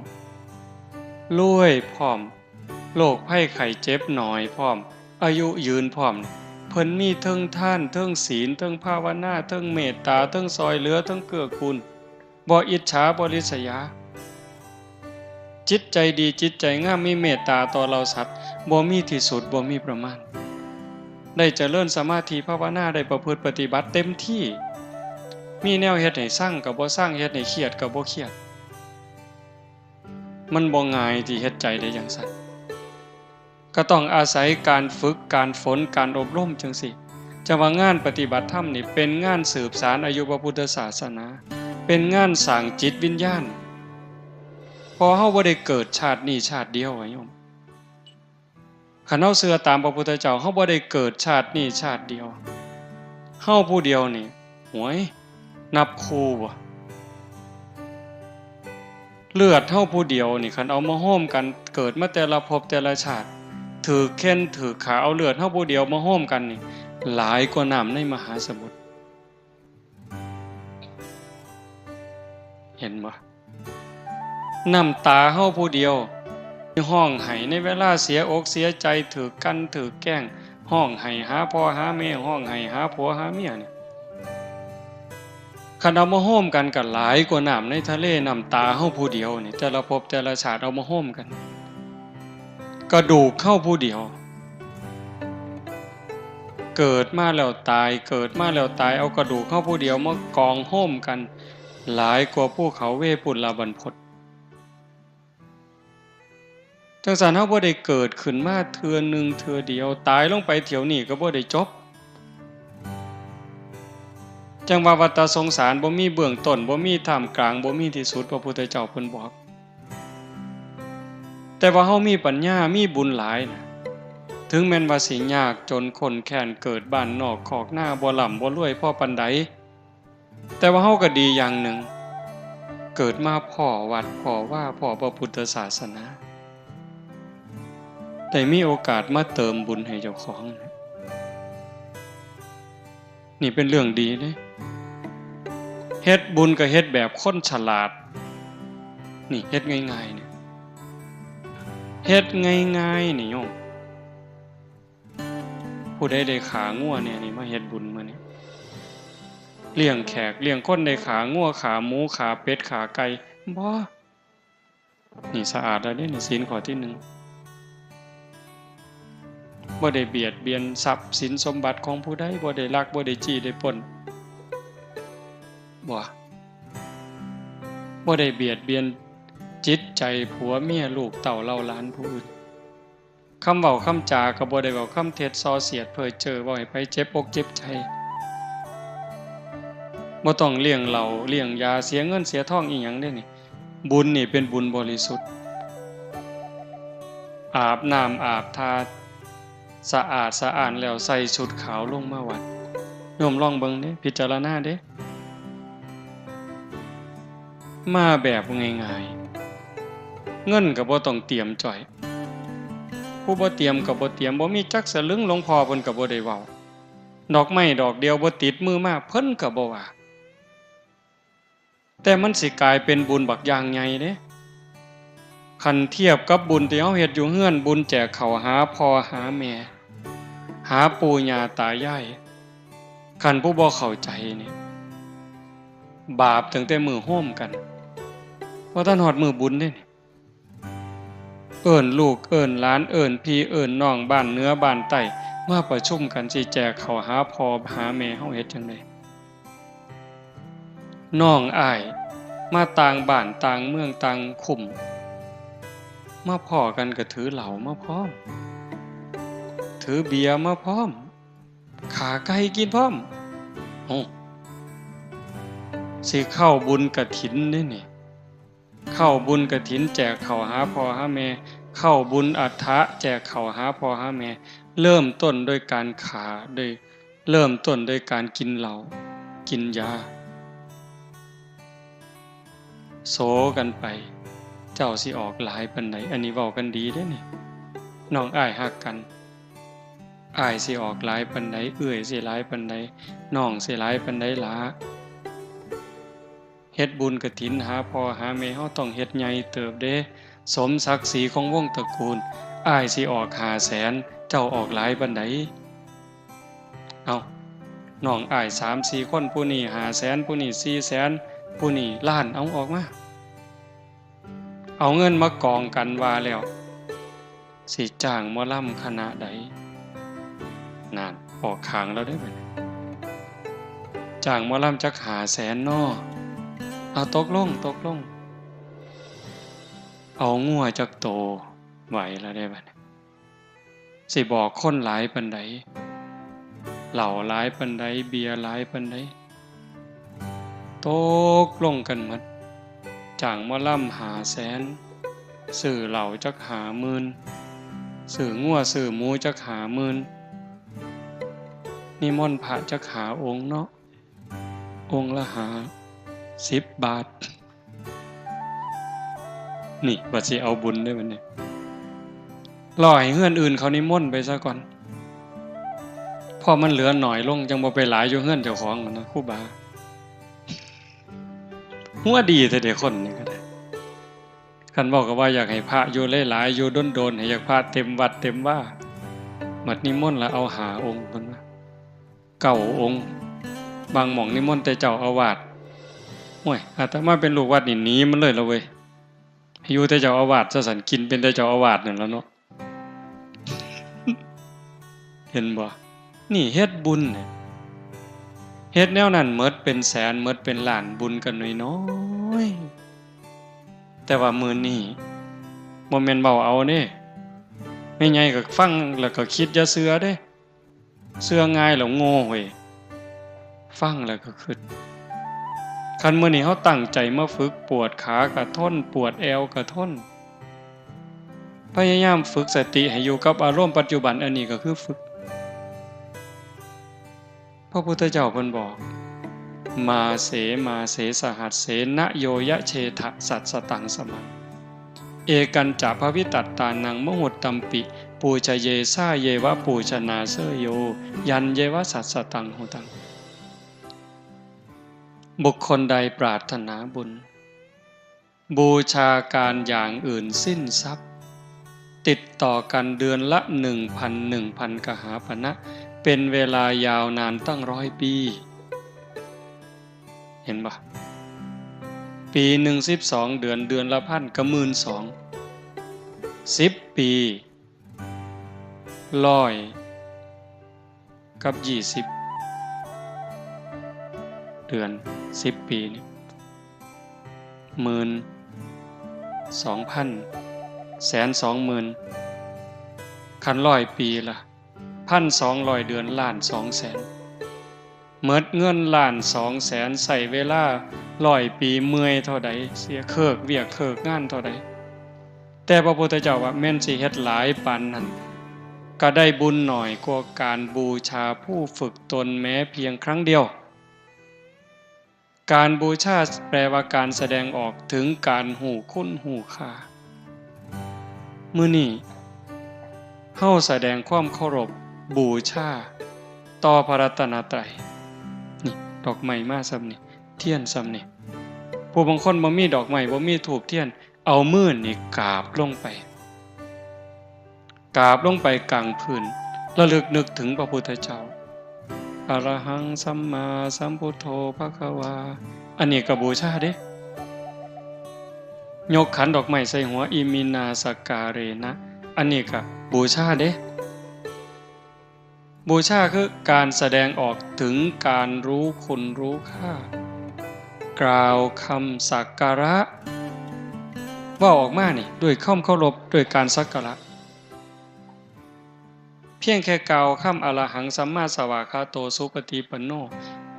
รวยพร้อม โรคภัยไข้เจ็บน้อยพร้อม อายุยืนพร้อม เพิ่นมีเทิงทาน เทิงศีล เทิงภาวนา เทิงเมตตา เทิงซ่อยเหลือ เทิงเกื้อกูล บ่อิจฉา บ่ริษยา จิตใจดี จิตใจงาม มีเมตตาต่อเหล่าสัตว์ บ่มีที่สุด บ่มีประมาณ ได้เจริญสมาธิภาวนา ได้ประพฤติปฏิบัติเต็มที่ มีแนวเฮ็ดให้ซังก็บ่ซัง เฮ็ดให้เครียดก็บ่เครียด มันบ่ง่ายที่เฮ็ดใจได้จั่งซั้น ก็ต้องอาศัยการฝึก การฝน การอบรมจั่งซี้ จั่งว่างานปฏิบัติธรรมนี่เป็นงานสืบสานอายุพระพุทธศาสนา เป็นงานสร้างจิตวิญญาณ เพราะเฮาบ่ได้เกิดชาตินี้ชาติเดียวอะโยม คันเฮาเชื่อตามพระพุทธเจ้า เฮาบ่ได้เกิดชาตินี้ชาติเดียว เฮาผู้เดียวนี่ หวย นับคู่บ่ เลือดเฮาผู้เดียวนี่ คันเอามาโฮมกัน เกิดมาแต่ละภพแต่ละชาติ ถืกเฆ็่นถืกฆ่า เอาเลือดเฮาผู้เดียวมาโฮมกันนี่ หลายกว่าน้ำในมหาสมุทร เห็นบ่ น้ำตาเฮาผู้เดียว ที่ร้องไห้ในเวลาเสียอกเสียใจ ถืกกลั่นถืกแกล้ง ร้องไห้หาพ่อหาแม่ ร้องไห้หาผัวหาเมียนี่ คันเอามาโฮมกันก็หลายกว่าน้ำในทะเล น้ำตาเฮาผู้เดียวนี่ แต่ละภพแต่ละชาติเอามาโฮมกัน กระดูกเฮาผู้เดียว เกิดมาแล้วตาย เกิดมาแล้วตาย เอากระดูกเฮาผู้เดียวมากองโฮมกัน หลายกว่าภูเขาเวปุลลาบรรพต จั่งซั้นเฮาบ่ได้เกิดขึ้นมาเทื่อหนึ่งเทื่อเดียว ตายลงไปเที่ยวนี้ก็บ่ได้จบ จั่งว่าวัฏสงสารบ่มีเบื้องต้น บ่มีท่ามกลาง บ่มีที่สุด พระพุทธเจ้าเพิ่นบอก แต่ว่าเฮามีปัญญา มีบุญหลายนะ ถึงแม้นว่าสิยากจนข้นแค้น เกิดบ้านนอกคอกนา บ่ร่ำบ่รวยพอปานใด แต่ว่าเฮาก็ดีอย่างหนึ่ง เกิดมาพ้อวัด พ้อวา พ้อพระพุทธศาสนา ได้มีโอกาสมาเติมบุญให้เจ้าของ นี่เป็นเรื่องดีเด้ เฮ็ดบุญก็เฮ็ดแบบคนฉลาด นี่เฮ็ดง่ายๆ นี่ เฮ็ดง่ายๆ นี่โยม ผู้ใดได้ขางัวแหน่นี่ มาเฮ็ดบุญมื้อนี้ เลี้ยงแขกเลี้ยงคน ได้ขางัว ขาหมู ขาเป็ด ขาไก่ บ่ นี่สะอาดแล้วเด้ นี่ศีลข้อที่หนึ่ง บ่ได้เบียดเบียนทรัพย์สินสมบัติของผู้ใด บ่ได้ลัก บ่ได้จี้ ได้ปล้น บ่ บ่ได้เบียดเบียนจิตใจผัวเมียลูกเต้าเหล่าหลานผู้อื่น คำเว้าคำจาก็บ่ได้เว้าคำเท็จส่อเสียดเพ้อเจ้อ เว้าให้ไผเจ็บอกเจ็บใจ บ่ต้องเลี้ยงเหล้าเลี้ยงยา เสียเงินเสียทองอีหยังเด้นี่ บุญนี่เป็นบุญบริสุทธิ์ อาบน้ำอาบท่า สะอาดสะอ้านแล้วใส่ชุดขาวลงมาวัด โยมลองเบิ่งเด้ พิจารณาเด้ มาแบบง่ายๆ เงินก็บ่ต้องเตรียมจ้อย ผู้บ่เตรียมก็บ่เตรียม บ่มีจักสลึง หลวงพ่อเพิ่นก็บ่ได้เว้า ดอกไม้ดอกเดียวบ่ติดมือมา เพิ่นก็บ่ว่า แต่มันสิกลายเป็นบุญบักอย่างใหญ่เด้ คันเทียบกับบุญที่เฮาเฮ็ดอยู่เฮือน บุญแจกข้าวหาพ่อหาแม่ หาปู่ย่าตายาย คันผู้บ่เข้าใจนี่ บาปตั้งแต่มื้อโฮมกัน บ่ทันฮอดมื้อบุญเด้นี่ เอิ้นลูกเอิ้นหลาน เอิ้นพี่เอิ้นน้อง บ้านเหนือบ้านใต้ มาประชุมกันสิแจกข้าวหาพ่อหาแม่ เฮาเฮ็ดจั่งใด น้องอ้ายมาต่างบ้านต่างเมืองต่างคุ้ม มาพ้อกันก็ถือเหล้ามาพร้อม ถือเบียร์มาพร้อม ฆ่าไก่กินพร้อม โอ้ สิเข้าบุญกฐินเด้นี่ เข้าบุญกฐินแจกข้าวหาพ่อหาแม่ เข้าบุญอัฏฐะแจกข้าวหาพ่อหาแม่ เริ่มต้นด้วยการฆ่า โดย เริ่มต้นด้วยการกินเหล้า กินยา โสกันไป เจ้าสิออกหลายปานใด อันนี้เว้ากันดีเด้นี่ น้องอ้ายฮักกัน อ้ายสิออกหลายปานใด เอื้อยสิหลายปานใด น้องสิหลายปานใดหละ เฮ็ดบุญกฐินหาพ่อหาแม่ เฮาต้องเฮ็ดใหญ่เติบเด้ สมศักดิ์ศรีของวงตระกูล อ้ายสิออกห้าแสน เจ้าออกหลายปานใด เอ้า น้องอ้ายสามสี่คน ผู้นี้ห้าแสน ผู้นี้สี่แสน ผู้นี้ล้าน เอาออกมา เอาเงินมากองกันว่าแล้ว สิจ้างหมอลำคณะใด นั่น ออกข้างแล้วเด้อบัดนี้ จ้างหมอลำจักห้าแสนน้อ เอา ตกลง ตกลง เอางัวจักโต ไหวแล้วเด้อบัดนี้ สิบอกคนหลายปานใด เหล้าหลายปานใด เบียร์หลายปานใด ตกลงกันหมด จ้างหมอลำห้าแสน ซื้อเหล้าจักห้าหมื่น ซื้องัวซื้อหมูจักห้าหมื่น นิมนต์พระจักห้าองค์เนาะ องค์ละห้าสิบบาท นี่บัดสิเอาบุญเด้อบัดนี้ รอให้เฮือนอื่นเขานิมนต์ไปซะก่อน พอมันเหลือหน่อยลง จั่งบ่ไปหลายอยู่เฮือนเจ้าของนะ ครูบา หัวดีแท้เด้คนนี่ก็ได้ คันเว้าก็ว่าอยากให้พระอยู่หลายๆ อยู่โดนๆ ให้อยากพระเต็มวัดเต็มวา บัดนิมนต์ละเอาห้าองค์เพิ่นว่า เก้าองค์ บางหม่องนิมนต์แต่เจ้าอาวาส โอ้ย อาตมาเป็นลูกวัดนี่หนีมันเลยละเว้ย ให้อยู่แต่เจ้าอาวาสซะซั่น กินเป็นแต่เจ้าอาวาสนั่นล่ะเนาะ เห็นบ่ นี่เฮ็ดบุญเนี่ย เฮ็ดแนวนั้นหมดเป็นแสน หมดเป็นล้าน บุญก็น้อยๆ แต่ว่ามื้อนี้บ่แม่นเว้าเอาเด้ แม่ใหญ่ก็ฟังแล้วก็คิดอย่าเชื่อเด้ เชื่อง่ายแล้วโง่เว้ย ฟังแล้วก็คิด คันมื้อนี้เฮาตั้งใจมาฝึก ปวดขาก็ทน ปวดแอวก็ทน พยายามฝึกสติให้อยู่กับอารมณ์ปัจจุบัน อันนี้ก็คือฝึก พระพุทธเจ้าเพิ่นบอก มาเส มาเส สหัสเส นะโยยะเชทะ สัสสตังสมัง เอกัญจะภวิตัตตานัง มหุตตัมปิ ปูชเย สาเยวะ ปูชนาเสโย ยันเยวะ สัสสตังหุตัง บุคคลใดปรารถนาบุญ บูชาการอย่างอื่นสิ้นทรัพย์ ติดต่อกันเดือนละหนึ่งพัน หนึ่งพันกหาปณะ เป็นเวลายาวนานตั้งร้อยปี เห็นปะ ปีหนึ่งสิบสองเดือน เดือนละพันก็หมื่นสอง สิบปี ร้อยกับยี่สิบเดือน สิบปีนี่ หมื่น สองพัน แสน สองหมื่น คันร้อยปีละ พันสองร้อยเดือน ล้านสองแสน หมดเงินล้านสองแสน ใช้เวลาร้อยปี เมื่อยเท่าใด เสียเคิกเวียกเคิกงานเท่าใด แต่พระพุทธเจ้าว่าแม่นสิเฮ็ดหลายปานนั้น ก็ได้บุญน้อยกว่าการบูชาผู้ฝึกตนแม้เพียงครั้งเดียว การบูชาแปลว่าการแสดงออกถึงการฮู้คุณฮู้ค่า มื้อนี้ เฮาแสดงความเคารพบูชาต่อพระรัตนตรัย นี่ ดอกไม้มาส่ำนี่ เทียนส่ำนี่ ผู้บางคนบ่มีดอกไม้ บ่มีธูปเทียน เอามือนี่กราบลงไป กราบลงไปกลางพื้น ระลึกนึกถึงพระพุทธเจ้า อะระหังสัมมาสัมพุทโธภะคะวา อันนี้ก็บูชาเด้ ยกขันดอกไม้ใส่หัว อิมินาสกการะ อันนี้ก็บูชาเด้ บูชาคือการแสดงออกถึงการรู้คุณรู้ค่า กล่าวคำสักการะ เว้าออกมานี่ ด้วยความเคารพ ด้วยการสักการะ เพียงแค่กล่าวคำ อะระหังสัมมาสวากขาโต สุปฏิปันโน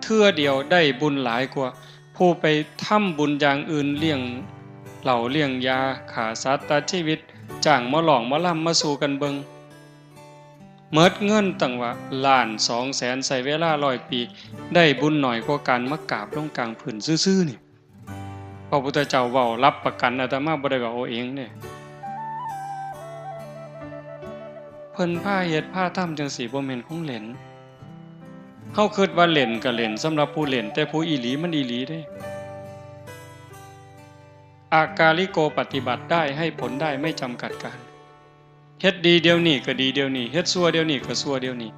เทื่อเดียวได้บุญหลายกว่าผู้ไปทำบุญอย่างอื่น เลี้ยงเหล้าเลี้ยงยา ฆ่าสัตว์ตัดชีวิต จ้างหมอร้องหมอลำมาสู่กันเบิ่ง หมดเงินตั้งว่าล้านสองแสน ใช้เวลาร้อยปี ได้บุญน้อยกว่าการมากราบลงกลางพื้นซื่อๆ นี่ พระพุทธเจ้าเว้ารับประกัน อาตมาบ่ได้เว้าเอาเองเด้ เพิ่นพาเฮ็ดพาทำจั่งซี้ บ่แม่นของเล่น เฮาคิดว่าเล่นก็เล่นสำหรับผู้เล่น แต่ผู้อีหลีมันอีหลีเด้ อากาลิโก ปฏิบัติได้ ให้ผลได้ ไม่จำกัดการ เฮ็ดดีเดี๋ยวนี้ก็ดีเดี๋ยวนี้ เฮ็ดชั่วเดี๋ยวนี้ก็ชั่วเดี๋ยวนี้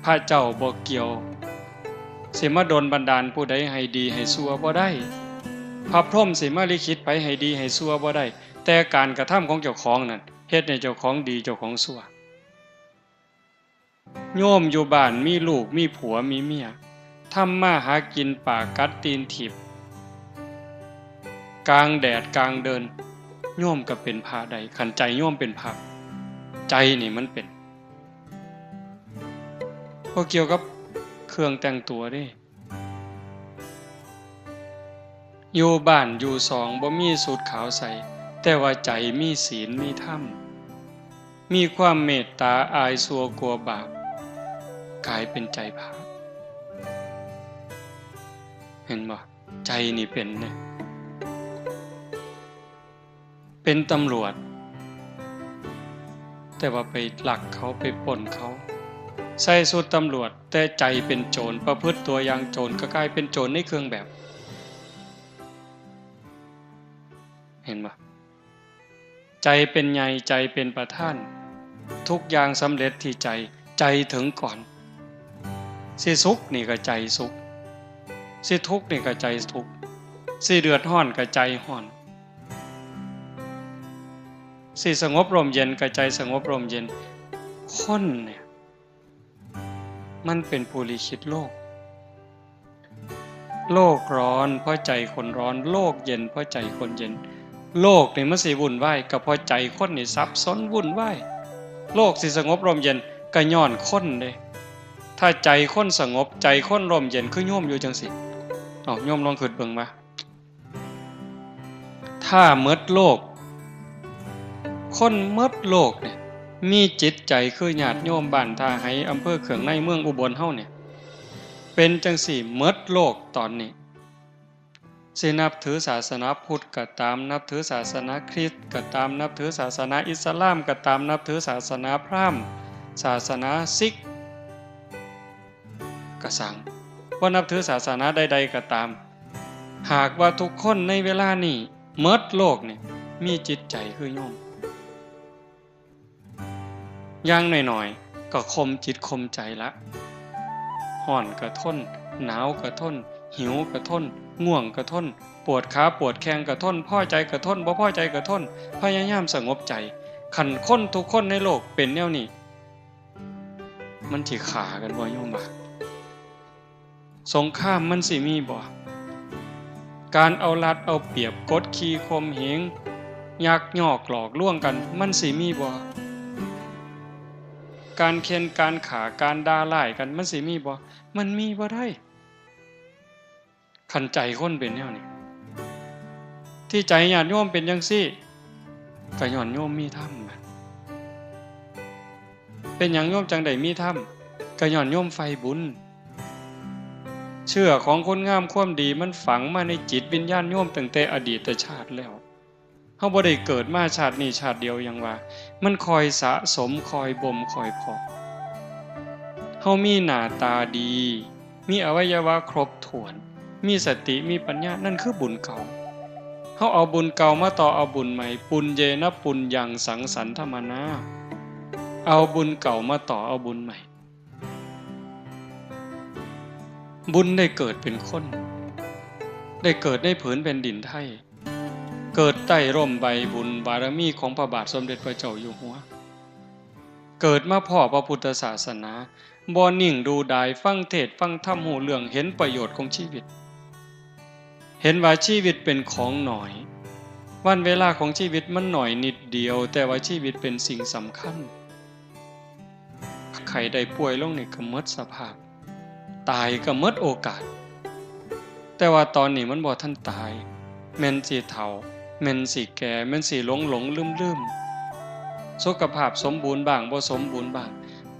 พระเจ้าบ่เกี่ยว สิมาดลบันดาลผู้ใดให้ดีให้ชั่วบ่ได้ พระพรหมสิมาลิขิตไผให้ดีให้ชั่วบ่ได้ แต่การกระทำของเจ้าของนั่น เฮ็ดให้เจ้าของดีเจ้าของชั่ว โยมอยู่บ้านมีลูกมีผัวมีเมีย ทำมาหากินปากกัดตีนถีบ กลางแดดกลางเดิน โยมก็เป็นพระได้ คันใจโยมเป็นพระ ใจนี่มันเป็น บ่เกี่ยวกับเครื่องแต่งตัวเด้ อยู่บ้านอยู่ซองบ่มีสูทขาวใส่ แต่ว่าใจมีศีลมีธรรม มีความเมตตา อายชั่วกลัวบาป กลายเป็นใจพระ เห็นบ่ ใจนี่เป็นเด้ เป็นตำรวจ แต่ว่าไปลักเขา ไปปล้นเขา ใส่สูทตำรวจ แต่ใจเป็นโจร ประพฤติตัวอย่างโจร ก็กลายเป็นโจรในเครื่องแบบ เห็นบ่ ใจเป็นใหญ่ ใจเป็นประธาน ทุกอย่างสำเร็จที่ใจ ใจถึงก่อน สิสุขนี่ก็ใจสุข สิทุกข์นี่ก็ใจทุกข์ สิเดือดร้อนก็ใจร้อน สิสงบร่มเย็นก็ใจสงบร่มเย็น คนเนี่ย มันเป็นผู้ลิขิตโลก โลกร้อนเพราะใจคนร้อน โลกเย็นเพราะใจคนเย็น โลกนี่มันสิวุ่นวายก็เพราะใจคนนี่สับสนวุ่นวาย โลกสิสงบร่มเย็นก็ย้อนคนเด้ ถ้าใจคนสงบ ใจคนร่มเย็น คือโยมอยู่จั่งซี้ เอ้า โยมลองคิดเบิ่งว่า ถ้าหมดโลก คนหมดโลกเนี่ย มีจิตใจคือญาติโยมบ้านท่าไฮ อำเภอเคืองใน เมืองอุบลเฮาเนี่ย เป็นจั่งซี้หมดโลกตอนนี้ สินับถือศาสนาพุทธก็ตาม นับถือศาสนาคริสต์ก็ตาม นับถือศาสนาอิสลามก็ตาม นับถือศาสนาพราหมณ์ ศาสนาซิกก็ซัง บ่นับถือศาสนาใดๆก็ตาม หากว่าทุกคนในเวลานี้หมดโลกนี่ มีจิตใจคือโยม อย่างน้อยๆ ก็ข่มจิตข่มใจละ ร้อนก็ทน หนาวก็ทน หิวก็ทน ง่วงก็ทน ปวดขาปวดแข้งก็ทน พอใจก็ทน บ่พอใจก็ทน พยายามสงบใจ คันคนทุกคนในโลกเป็นแนวนี้ มันสิฆ่ากันบ่ โยมว่า สงครามมันสิมีบ่ การเอารัดเอาเปรียบ กดขี่ข่มเหง ยักยอกหลอกลวงกัน มันสิมีบ่ การเข่นการฆ่า การด่าร้ายกัน มันสิมีบ่ มันมีบ่ได้ คันใจคนเป็นแนวนี้ ที่ใจญาติโยมเป็นจั่งซี้ ก็ย้อนโยมมีธรรม เป็นหยังโยมจั่งได้มีธรรม ก็ย้อนโยมใฝ่บุญ เชื้อของคุณงามความดีมันฝังมาในจิตวิญญาณโยมตั้งแต่อดีตชาติแล้ว เฮาบ่ได้เกิดมาชาตินี้ชาติเดียวหยังว่า มันค่อยสะสม ค่อยบ่ม ค่อยเพาะ เฮามีหน้าตาดี มีอวัยวะครบถ้วน มีสติ มีปัญญา นั่นคือบุญเก่า เฮาเอาบุญเก่ามาต่อเอาบุญใหม่ ปุญเยนะปุญญังสังสันทมนา เอาบุญเก่ามาต่อเอาบุญใหม่ บุญได้เกิดเป็นคน ได้เกิดในผืนแผ่นดินไทย เกิดใต้ร่มใบบุญบารมีของพระบาทสมเด็จพระเจ้าอยู่หัว เกิดมาพ้อพระพุทธศาสนา บ่นิ่งดูดาย ฟังเทศน์ฟังธรรม ฮู้เรื่อง เห็นประโยชน์ของชีวิต เห็นว่าชีวิตเป็นของน้อย วันเวลาของชีวิตมันน้อยนิดเดียว แต่ว่าชีวิตเป็นสิ่งสำคัญ ไข้ได้ป่วยลงนี่ก็หมดสภาพ ตายก็หมดโอกาส แต่ว่าตอนนี้มันบ่ทันตาย แม่นสิเฒ่า แม่นสิแก่ แม่นสิหลงหลงลืมลืม สุขภาพสมบูรณ์บ้างบ่สมบูรณ์บ้าง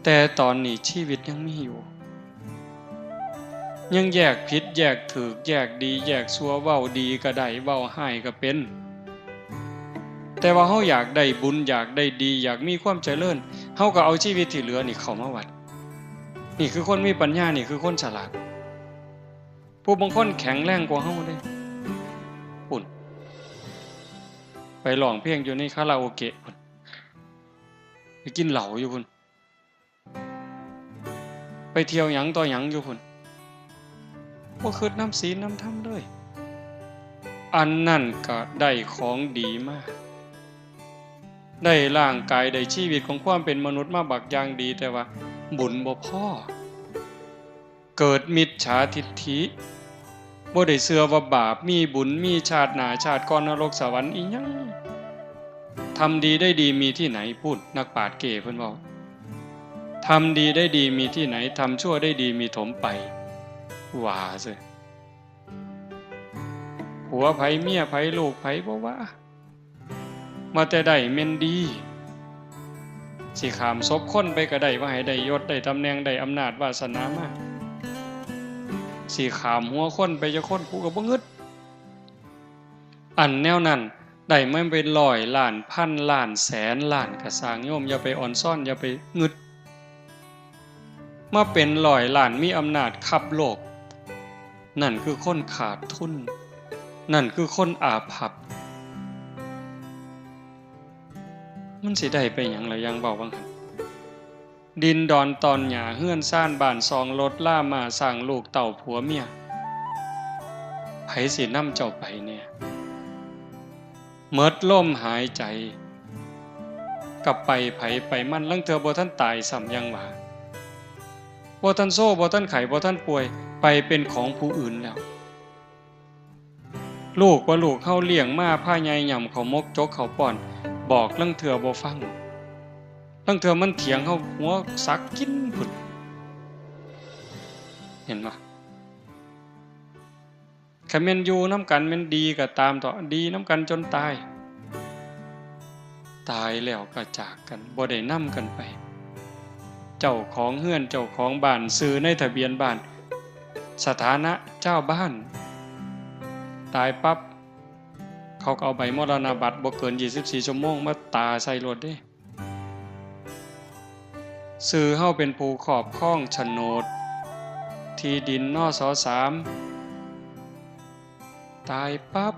แต่ตอนนี้ชีวิตยังมีอยู่ ยังแยกผิดแยกถูก แยกดีแยกชั่ว เว้าดีก็ได้ เว้าร้ายก็เป็น แต่ว่าเฮาอยากได้บุญ อยากได้ดี อยากมีความเจริญ เฮาก็เอาชีวิตที่เหลือนี่เข้ามาวัด นี่คือคนมีปัญญา นี่คือคนฉลาด ผู้บางคนแข็งแรงกว่าเฮาเด้ พุ้น ไปร้องเพลงอยู่ในคาราโอเกะพุ้น ไปกินเหล้าอยู่พุ้น ไปเที่ยวหยังต่อหยังอยู่พุ้น บ่คิดนำศีลนำธรรมเลย อันนั้นก็ได้ของดีมา ได้ร่างกาย ได้ชีวิตของความเป็นมนุษย์มาบักอย่างดี แต่ว่าบุญบ่พอ เกิดมิจฉาทิฏฐิ บ่ได้เชื่อว่าบาปมีบุญ มีชาติหน้าชาติก่อน นรกสวรรค์อีหยัง ทำดีได้ดีมีที่ไหน พุ้น นักปราชญ์เกเพิ่นเว้า ทำดีได้ดีมีที่ไหน ทำชั่วได้ดีมีถมไป ว่าซื่อ ผัวไผเมียไผลูกไผบ่ว่า ว่าแต่ได้แม่นดี สิข้ามศพคนไปก็ได้ ว่าให้ได้ยศได้ตำแหน่งได้อำนาจวาสนามา สิข้ามหัวคนไปจักคน กูก็บ่งึด อันแนวนั้นได้มาเป็นร้อยล้าน พันล้าน แสนล้านก็ซ่าง โยมอย่าไปอ่อนซ้อน อย่าไปงึด มาเป็นร้อยล้าน มีอำนาจคับโลก นั่นคือคนขาดทุน นั่นคือคนอาภัพ มันสิได้ไปหยังล่ะ อย่างเว้าว่าหั่น ดินดอนตอนหญ้า เฮือนซานบ้านซอง รถลาม้าช้าง ลูกเต้าผัวเมีย ไผสินำเจ้าไปแน่ หมดลมหายใจ ก็ไปไผไปมัน ลางเทื่อบ่ทันตายซ้ำ ยังว่า บ่ทันโซ บ่ทันไข้ บ่ทันป่วย ไปเป็นของผู้อื่นแล้ว ลูกว่าลูกเฮาเลี้ยงมา พาใหญ่ย่ำข้าวหมก จกข้าวป้อน บอกลางเทื่อบ่ฟัง ลางเทื่อมันเถียงเฮา หัวสักกินพุ้น เห็นบ่ คันแม่นอยู่นำกันแม่นดีก็ตามเถาะ ดีนำกันจนตาย ตายแล้วก็จากกัน บ่ได้นำกันไป เจ้าของเฮือน เจ้าของบ้าน ชื่อในทะเบียนบ้าน สถานะเจ้าบ้าน ตายปั๊บ เขาก็เอาใบมรณบัตรบ่เกินยี่สิบสี่ชั่วโมงมาตาใส่โลดเด้ ชื่อเฮาเป็นผู้ครอบครองโฉนดที่ดิน นส.สาม ตายปั๊บ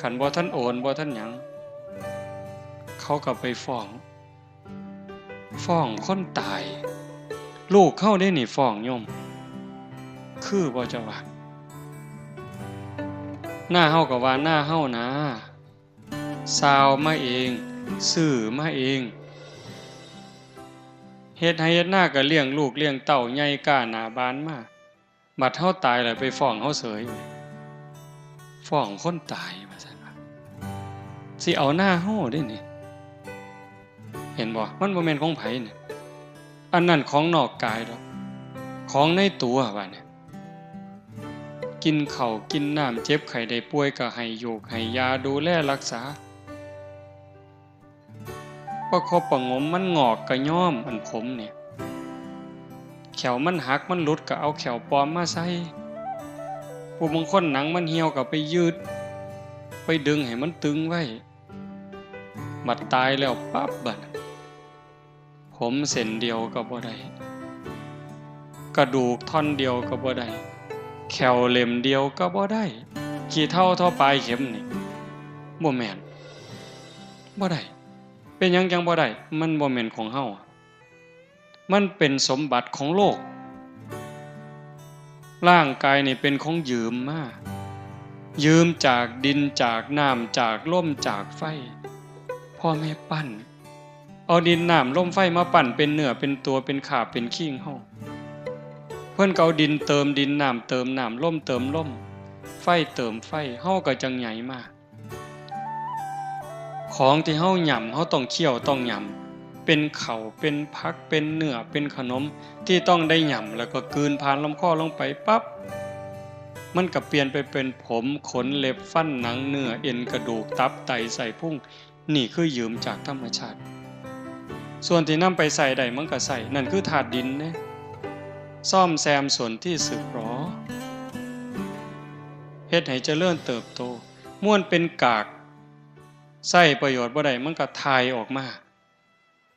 คันบ่ทันโอน บ่ทันหยัง เขาก็ไปฟ้อง ฟ้องคนตาย ลูกเฮาเด้นี่ฟ้องโยม คือบ่เจ้าว่า นาเฮาก็ว่านาเฮานะ ซาวมาเอง ซื้อมาเอง เฮ็ดไร่เฮ็ดนาก็เลี้ยงลูกเลี้ยงเต้าใหญ่ก้าหน้าบานมา บัดเฮาตายแล้วไปฟ้องเฮาเสย ฟ้องคนตายว่าซั่นว่า สิเอานาเฮาเด้นี่ เห็นบ่ มันบ่แม่นของไผนี่ อันนั้นของนอกกายดอก ของในตัวว่านี่ กินข้าวกินน้ำ เจ็บไข้ได้ป่วยก็ให้ยูกให้ยา ดูแลรักษา ประคบประหงม มันงอกก็ย้อม อันผมเนี่ย แข้วมันหักมันหลุดก็เอาแข้วปลอมมาใส่ ผู้บางคนหนังมันเหี่ยวก็ไปยืด ไปดึงให้มันตึงไว้ บัดตายแล้วปั๊บบัด ผมเส้นเดียวก็บ่ได้ กระดูกท่อนเดียวก็บ่ได้ แข้วเล่มเดียวก็บ่ได้ ขี้เถ้าเท่าปลายเข็มนี่ บ่แม่น บ่ได้ เป็นหยังจั่งบ่ได้ มันบ่แม่นของเฮา มันเป็นสมบัติของโลก ร่างกายนี่เป็นของยืมมา ยืมจากดิน จากน้ำ จากลม จากไฟ พ่อแม่ปั้น เอาดินน้ำลมไฟมาปั้นเป็นเนื้อเป็นตัว เป็นขาบเป็นขีงเฮา เพิ่นก็เอาดินเติมดิน น้ำเติมน้ำ ลมเติมลม ไฟเติมไฟ เฮาก็จั่งใหญ่มา ของที่เฮาหย่ำ เฮาต้องเคี้ยวต้องหย่ำ เป็นข้าว เป็นผัก เป็นเนื้อ เป็นขนม ที่ต้องได้หย่ำ แล้วก็กลืนผ่านลำคอลงไปปั๊บ มันก็เปลี่ยนไปเป็นผม ขน เล็บ ฟัน หนัง เนื้อ เอ็น กระดูก ตับ ไต ไส้พุง นี่คือยืมจากธรรมชาติ ส่วนที่นำไปใช้ได้มันก็ใช้ นั่นคือธาตุดินเด้ ซ่อมแซมส่วนที่สึกหรอ เฮ็ดให้เจริญเติบโต ม่วนเป็นกาก ใช้ประโยชน์บ่ได้ มันก็ถ่ายออกมา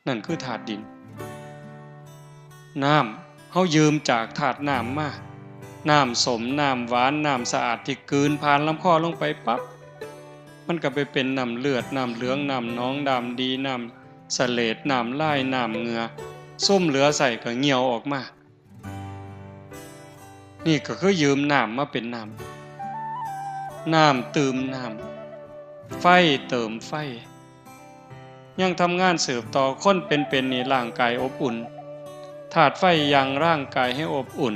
นั่นคือธาตุดิน น้ำ เฮายืมจากธาตุน้ำมา น้ำส้ม น้ำหวาน น้ำสะอาดที่กลืนผ่านลำคอลงไปปั๊บ มันก็ไปเป็นน้ำเลือด น้ำเหลือง น้ำหนอง น้ำดี น้ำเสลด น้ำลาย น้ำเหงื่อ ซุมเหลือใช้ก็เหี่ยวออกมา นี่ก็คือยืมน้ำมาเป็นน้ำ น้ำตื่มน้ำ ไฟเติมไฟ ยังทำงานสืบต่อ คนเป็นๆ นี่ร่างกายอบอุ่น ธาตุไฟยังร่างกายให้อบอุ่น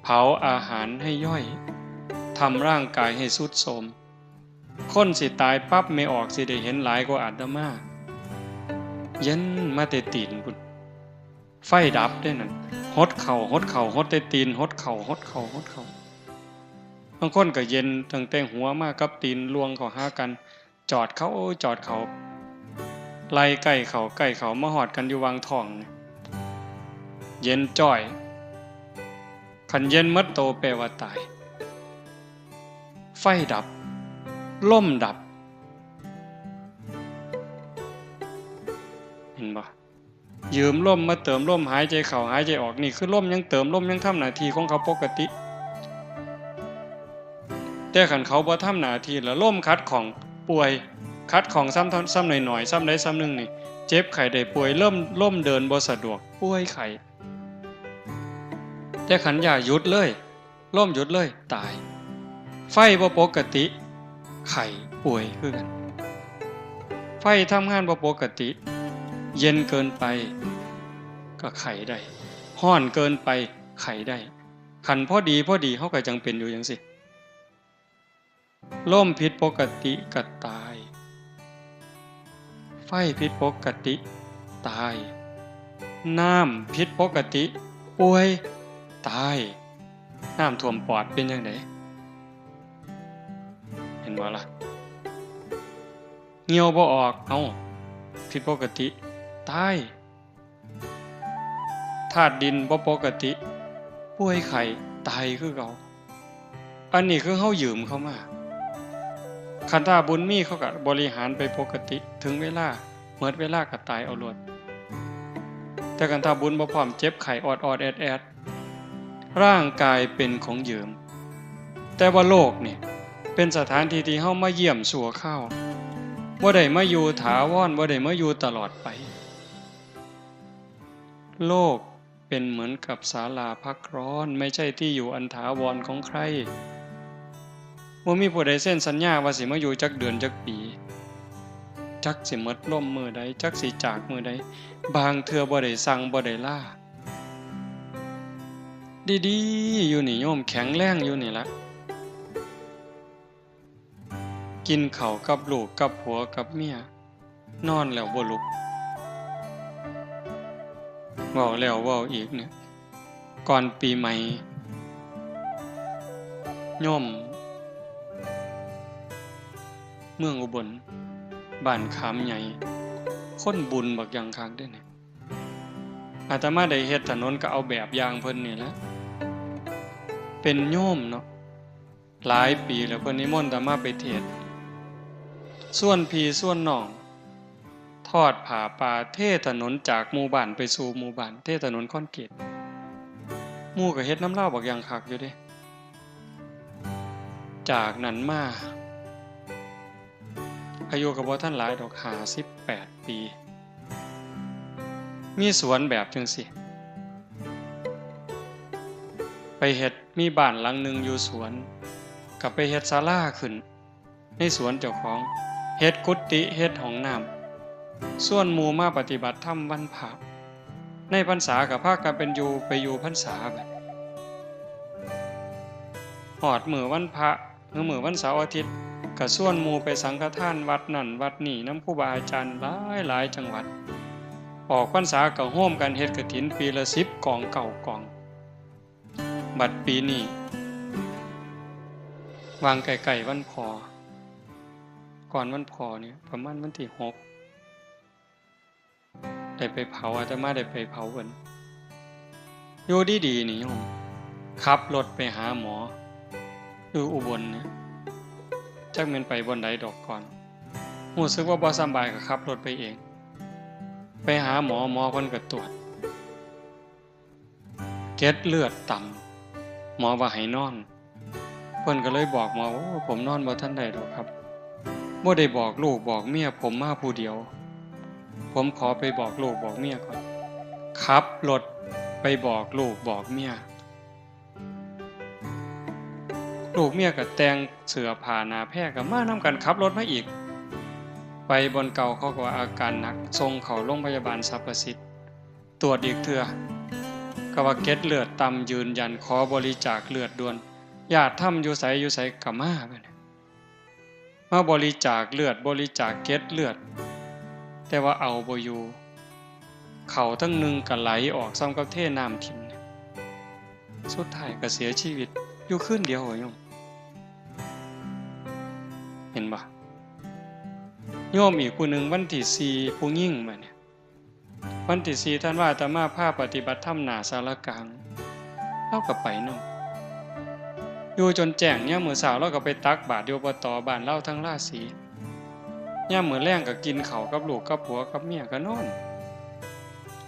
เผาอาหารให้ย่อย ทำร่างกายให้ทรุดโทรม คนสิตายปั๊บ แม่ออกสิได้เห็นหลายกว่าอาตมา เย็นมาแต่ตีนพุ้น ไฟดับเด้นั่น หดเข่า หดเข่า หดแต่ตีน หดเข่า หดเข่า หดเข่า บางคนก็เย็นตั้งแต่หัวมากับตีน ลวงเข้าหากัน จอดเข้า จอดเข้า ไล่ใกล้เข้า ใกล้เข้า มาฮอดกันอยู่หว่างท้อง เย็นจ้อย คันเย็นหมดโตแปลว่าตาย ไฟดับ ลมดับ เห็นบ่ ยืมลมมาเติมลม หายใจเข้า หายใจออก นี่คือลมยังเติม ลมยังทำหน้าที่ของเขาปกติ แต่คันเขาบ่ทำหน้าที่แล้ว ลมขัดข้อง ป่วย ขัดข้องซ้ำ ซ้ำหน่อยๆ ซ้ำใดซ้ำหนึ่งนี่ เจ็บไข้ได้ป่วย ลม ลมเดินบ่สะดวก ป่วยไข้ แต่คันอย่าหยุดเลย ลมหยุดเลย ตาย ไฟบ่ปกติ ไข้ ป่วยคือกัน ไฟทำงานบ่ปกติ เย็นเกินไป ก็ไข้ได้ ร้อนเกินไป ไข้ได้ คันพอดี พอดี เฮาก็จั่งเป็นอยู่จั่งซี้ ลมผิดปกติก็ตาย ไฟผิดปกติ ตาย น้ำผิดปกติ ป่วย ตาย น้ำท่วมปอดเป็นจั่งใด เห็นบ่ล่ะ เหี่ยวบ่ออก เอ้า ผิดปกติ ตาย ธาตุดินบ่ปกติ ป่วยไข้ ตายคือเก่า อันนี้คือเฮายืมเขามา คันถ้าบุญมีเขาก็บริหารไปปกติ ถึงเวลา หมดเวลาก็ตายเอาโลด แต่คันถ้าบุญบ่พร้อม เจ็บไข้ออดๆ แอดๆ ร่างกายเป็นของยืม แต่ว่าโลกนี่เป็นสถานที่ที่เฮามาเยี่ยมชั่วคราว บ่ได้มาอยู่ถาวร บ่ได้มาอยู่ตลอดไป โลกเป็นเหมือนกับศาลาพักร้อน ไม่ใช่ที่อยู่อันถาวรของใคร บ่มีผู้ใดเซ็นสัญญาว่าสิมาอยู่จักเดือนจักปี จักสิหมดลมมื้อใด จักสิจากมื้อใด บางเทื่อบ่ได้สั่งบ่ได้ลา ดีๆ อยู่นี่โยม แข็งแรงอยู่นี่ละ กินข้าวกับลูกกับผัวกับเมีย นอนแล้วบ่ลุก เว้าแล้วเว้าอีกเนี่ย ก่อนปีใหม่ โยม เมืองอุบล บ้านขามใหญ่ คนบุญบักอย่างคักเด้เนี่ย อาตมาได้เฮ็ดถนนก็เอาแบบอย่างเพิ่นนี่แหละ เป็นโยมเนาะ หลายปีแล้วเพิ่นนิมนต์อาตมาไปเทศน์ ชวนพี่ชวนน้อง ทอดผ้าป่า เทถนนจากหมู่บ้านไปสู่หมู่บ้าน เทถนนคอนกรีต หมู่ก็เฮ็ดนำลาวบักอย่างคักอยู่เด้ จากนั้นมา อายุก็บ่ทันหลายดอก ห้าสิบแปดปี มีสวนแบบจั่งซี้ ไปเฮ็ด มีบ้านหลังหนึ่งอยู่สวน ก็ไปเฮ็ดศาลาขึ้น ในสวนเจ้าของ เฮ็ดกุฏิ เฮ็ดห้องน้ำ ชวนหมู่มาปฏิบัติธรรมวันพระ ในพรรษาก็พากันเป็นอยู่ ไปอยู่พรรษาบัด ฮอดมื้อวันพระ หรือมื้อวันเสาร์อาทิตย์ ก็ชวนหมู่ไปสังฆทานวัดนั่นวัดนี่นำครูบาอาจารย์หลายหลายจังหวัด ออกพรรษาก็ร่วมกันเฮ็ดกฐินปีละสิบกอง เก้ากอง บัดปีนี้ วางใกล้ๆวันพ่อ ก่อนวันพ่อเนี่ย ประมาณวันที่หก ได้ไปเผา อาตมาได้ไปเผาเพิ่น อยู่ดีๆนี่โยม ขับรถไปหาหมอ อยู่อุบลเนี่ย จักแม่นไปบ่อนใดดอกก่อน รู้สึกว่าบ่สำบายก็ขับรถไปเอง ไปหาหมอ หมอเพิ่นก็ตรวจ เกล็ดเลือดต่ำ หมอว่าให้นอน เพิ่นก็เลยบอกหมอ โอ้ ผมนอนบ่ทันได้ดอกครับ บ่ได้บอกลูกบอกเมีย ผมมาผู้เดียว ผมขอไปบอกลูกบอกเมียก่อน ขับรถไปบอกลูกบอกเมีย ลูกเมียก็แต่งเสื้อผ้าหน้าแพรก็มานำกัน ขับรถมาอีก ไปบ่อนเก่าเขาก็ว่าอาการหนัก ส่งเข้าโรงพยาบาลสรรพสิทธิ์ ตรวจอีกเทื่อ ก็ว่าเกล็ดเลือดต่ำยืนยัน ขอบริจาคเลือดด่วน ญาติธรรมอยู่ไสอยู่ไสก็มาบัดนี้ มาบริจาคเลือด บริจาคเกล็ดเลือด แต่ว่าเอาบ่อยู่ เข้าทั้งหนึ่งก็ไหลออก ส่ำกับเทน้ำถิ่ม สุดท้ายก็เสียชีวิตอยู่คืนเดียวโยม เห็นบ่ โยมอีกผู้หนึ่งวันที่สี่ ผู้หญิงบัดนี้ วันที่สี่ธันวา อาตมาพาปฏิบัติธรรมหน้าศาลากลาง ลาวก็ไปนำ อยู่จนแจ้ง ยามมื้อเช้าลาวก็ไปตักบาตรอยู่ อบต บ้านลาวทางราศี ยามมื้อแลงก็กินข้าวกับลูกกับผัวกับเมียก็นอน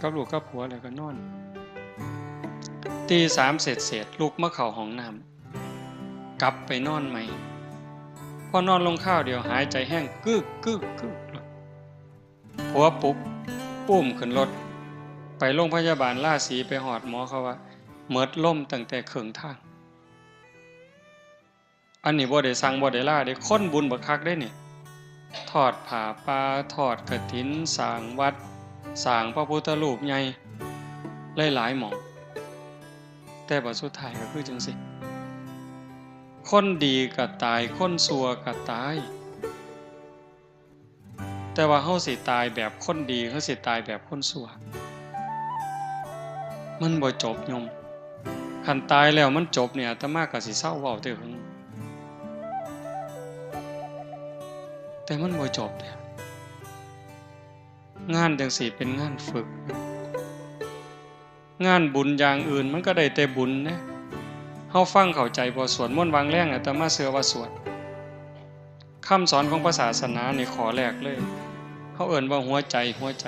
กับลูกกับผัวแล้วก็นอน ตีสามเศษๆ ลุกมาเข้าห้องน้ำ กลับไปนอนใหม่ พอนอนลงคราวเดียวหายใจแฮง กึก กึก กึก ผัวปลุก อุ้มขึ้นรถ ไปโรงพยาบาลราศี ไปฮอดหมอเขาว่า หมดลมตั้งแต่ครึ่งทาง อันนี้บ่ได้สั่งบ่ได้ลาเด้ คนบุญบักคักเด้นี่ ทอดผ้าป่า ทอดกฐิน สร้างวัด สร้างพระพุทธรูปใหญ่ หลายๆหม่อง แต่บัดสุดท้ายก็คือจั่งซี้ คนดีก็ตาย คนชั่วก็ตาย แต่ว่าเฮาสิตายแบบคนดี เฮาสิตายแบบคนชั่ว มันบ่จบโยม คันตายแล้วมันจบเนี่ย อาตมาก็สิเซาเว้าแต่หึง แต่มันบ่จบเด้ งานจั่งซี้เป็นงานฝึก งานบุญอย่างอื่นมันก็ได้แต่บุญเด้ เฮาฟังเข้าใจบ่ สวดมนต์วางแลง อาตมาเชื่อว่าสวด คำสอนของพระศาสนานี่ข้อแรกเลย เฮาเอิ้นว่าหัวใจ หัวใจ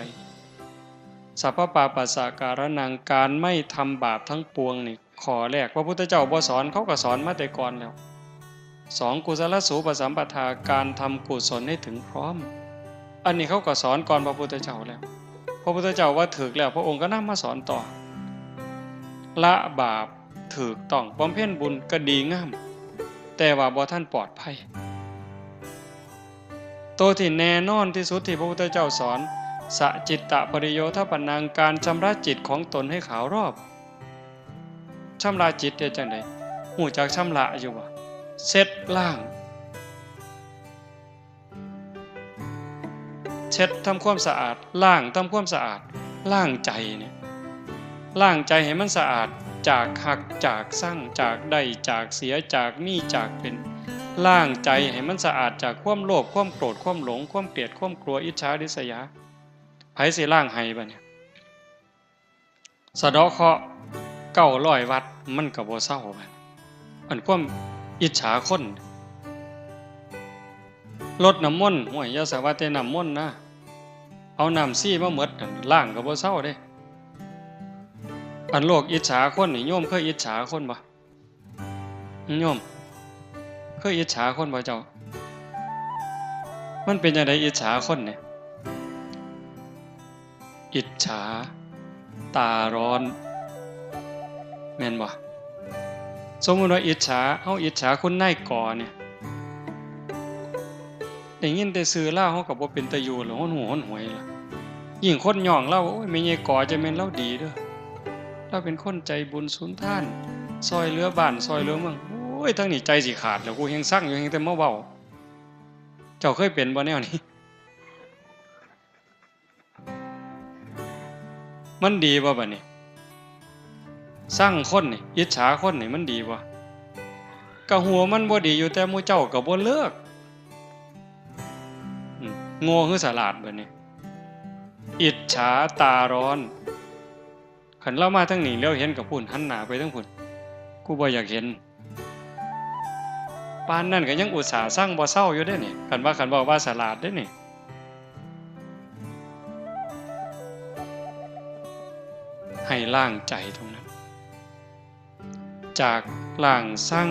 สัพพปาปัสสะการะนัง การไม่ทำบาปทั้งปวงนี่ ข้อแรกพระพุทธเจ้าบ่สอน เขาก็สอนมาแต่ก่อนแล้ว สอง กุศลสูปสัมปทา การทำกุศลให้ถึงพร้อม อันนี้เขาก็สอนก่อนพระพุทธเจ้าแล้ว พระพุทธเจ้าว่าถูกแล้ว พระองค์ก็นำมาสอนต่อ ละบาปถูกต้อง บำเพ็ญบุญก็ดีงาม แต่ว่าบ่ทันปลอดภัย ตัวที่แน่นอนที่สุดที่พระพุทธเจ้าสอน สจิตตปริโยธปนัง การชำระจิตของตนให้ขาวรอบ ชำระจิตเฮ็ดจั่งใด ฮู้จักชำระอยู่บ่ เช็ดล้าง เช็ดทำความสะอาด ล้างทำความสะอาด ล้างใจเนี่ย ล้างใจให้มันสะอาด จากฮัก จากซัง จากได้ จากเสีย จากมี จากเป็น ล้างใจให้มันสะอาดจากความโลภ ความโกรธ ความหลง ความเกลียด ความกลัว อิจฉาริษยา ไผสิล้างให้บัดเนี่ย สะเดาะเคราะห์เก้าร้อยวัด มันก็บ่เซาบัด อันความอิจฉาคน รดน้ำมนต์ ห้วย อย่าสาว่าแต่น้ำมนต์นะ เอาน้ำชีมาหมดนั่น ล้างก็บ่เซาเด้ อันโลกอิจฉาคนนี่ โยมเคยอิจฉาคนบ่ โยม เคยอิจฉาคนบ่เจ้า มันเป็นจั่งใดอิจฉาคนเนี่ย อิจฉา ตาร้อน แม่นบ่ สมมุติว่าอิจฉา เฮาอิจฉาคุณนายกอเนี่ย ได้ยินแต่ชื่อลาว เฮาก็บ่เป็นตาอยู่แล้ว หนหูหนหวยล่ะ ยิ่งคนย่องลาว โอ้ย แม่ใหญ่กอจะแม่นลาวดีเด้อ ลาวเป็นคนใจบุญสุนทาน ซ่อยเหลือบ้าน ซ่อยเหลือเมือง โอ้ย ทั้งนี้ใจสิขาดแล้ว กูแฮ่งซังอยู่ แฮ่งแต่มาเว้า เจ้าเคยเป็นบ่แนวนี้ มันดีบ่บัดนี้ ซังคนนี่ อิจฉาคนนี่ มันดีบ่ ก็ฮู้มันบ่ดีอยู่ แต่หมู่เจ้าก็บ่เลิก อืม โง่คือสลาดบัดนี้ อิจฉาตาร้อน คันลาวมาทางนี้ เหลียวเห็นก็พู้น หันหน้าไปทางพู้น กูบ่อยากเห็น ปานนั้นก็ยังอุตส่าห์ซังบ่เซาอยู่เด้นี่ คันว่า คันเว้าว่าสลาดเด้นี่ ให้ล้างใจตรงนั้น จากล้างซัง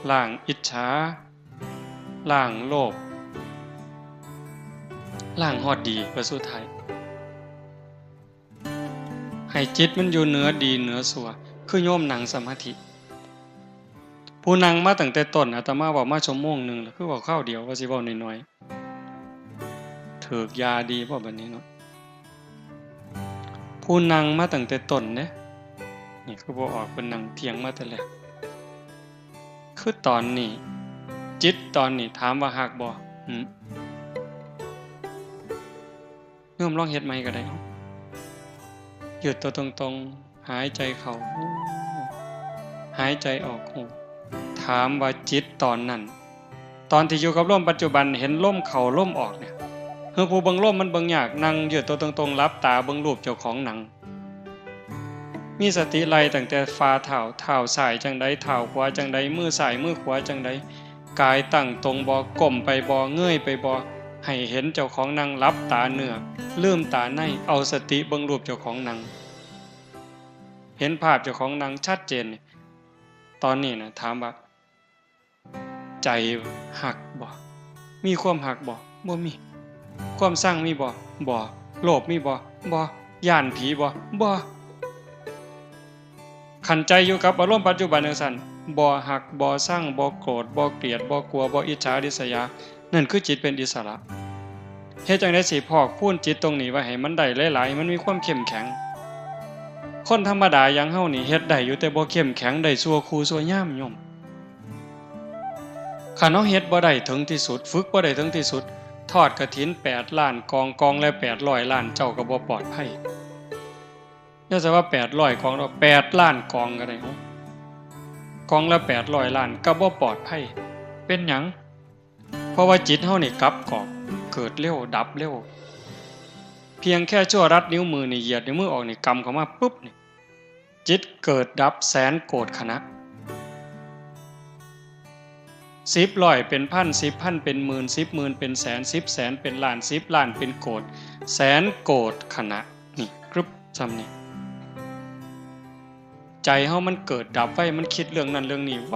ล้างอิจฉา ล้างโลภ ล้างฮอดดี เพื่อสุดท้าย ให้จิตมันอยู่เหนือดีเหนือชั่ว คือโยมนั่งสมาธิ ผู้นั่งมาตั้งแต่ต้น อาตมาเว้ามาชั่วโมงหนึ่งแล้ว คือเว้าคราวเดียว ว่าสิเว้าน้อยๆ ถืกยาดีบ่บัดนี้เนาะ ผู้นั่งมาตั้งแต่ต้นเด้ นี่คือบ่ออก เพิ่นนั่งเถียงมาแต่แรก คือตอนนี้ จิตตอนนี้ ถามว่าฮักบ่ หืม โยมลองเฮ็ดใหม่ก็ได้ ยืดตัวตรงๆ หายใจเข้า ฮู้ หายใจออก ฮู้ ถามว่าจิตตอนนั้น ตอนที่อยู่กับลมปัจจุบัน เห็นลมเข้าลมออกเนี่ย คือผู้เบิ่งลมมันเบิ่งยาก นั่งยืดตัวตรงๆ หลับตาเบิ่งรูปเจ้าของนั่ง มีสติไล่ตั้งแต่ฝ่าเท้า เท้าซ้ายจั่งใด เท้าขวาจั่งใด มือซ้ายมือขวาจั่งใด กายตั้งตรงบ่ ก้มไปบ่ เงยไปบ่ ให้เห็นเจ้าของนั่ง หลับตาเนื้อ ลืมตาใน เอาสติเบิ่งรูปเจ้าของนั่ง เห็นภาพเจ้าของนั่งชัดเจนนี่ ตอนนี้นะ ถามว่า ใจฮักบ่ มีความฮักบ่ บ่มี ความซังมีบ่ บ่ โลภมีบ่ บ่ ย้านผีบ่ บ่ คันใจอยู่กับอารมณ์ปัจจุบันจั่งซั้น บ่ฮัก บ่ซัง บ่โกรธ บ่เกลียด บ่กลัว บ่อิจฉาริษยา นั่นคือจิตเป็นอิสระ เฮ็ดจั่งใดสิพอกพูนจิตตรงนี้ไว้ให้มันได้หลายๆ ให้มันมีความเข้มแข็ง คนธรรมดาอย่างเฮานี่เฮ็ดได้อยู่ แต่บ่เข้มแข็ง ได้ชั่วครู่ชั่วยามโยม คันเฮาเฮ็ดบ่ได้ถึงที่สุด ฝึกบ่ได้ถึงที่สุด ทอดกฐินแปดล้านกอง กองละแปดร้อยล้าน เจ้าก็บ่ปลอดภัย อย่าใส่ว่าแปดร้อยกองดอก แปดล้านกองก็ได้ เอ้า กองละแปดร้อยล้าน ก็บ่ปลอดภัย เป็นหยัง เพราะว่าจิตเฮานี่กลับกรอก เกิดเร็ว ดับเร็ว เพียงแค่ชั่วรัดนิ้วมือนี่ เหยียดนิ้วมือออกนี่ กำเข้ามาปุ๊บนี่ จิตเกิดดับแสนโกฏขณะ สิบร้อยเป็นพัน สิบพันเป็นหมื่น สิบหมื่นเป็นแสน สิบแสนเป็นล้าน สิบล้านเป็นโกฏ แสนโกฏขณะ นี่ กรึบ ซ่ำนี่ ใจเฮามันเกิดดับไว มันคิดเรื่องนั้นเรื่องนี้ไว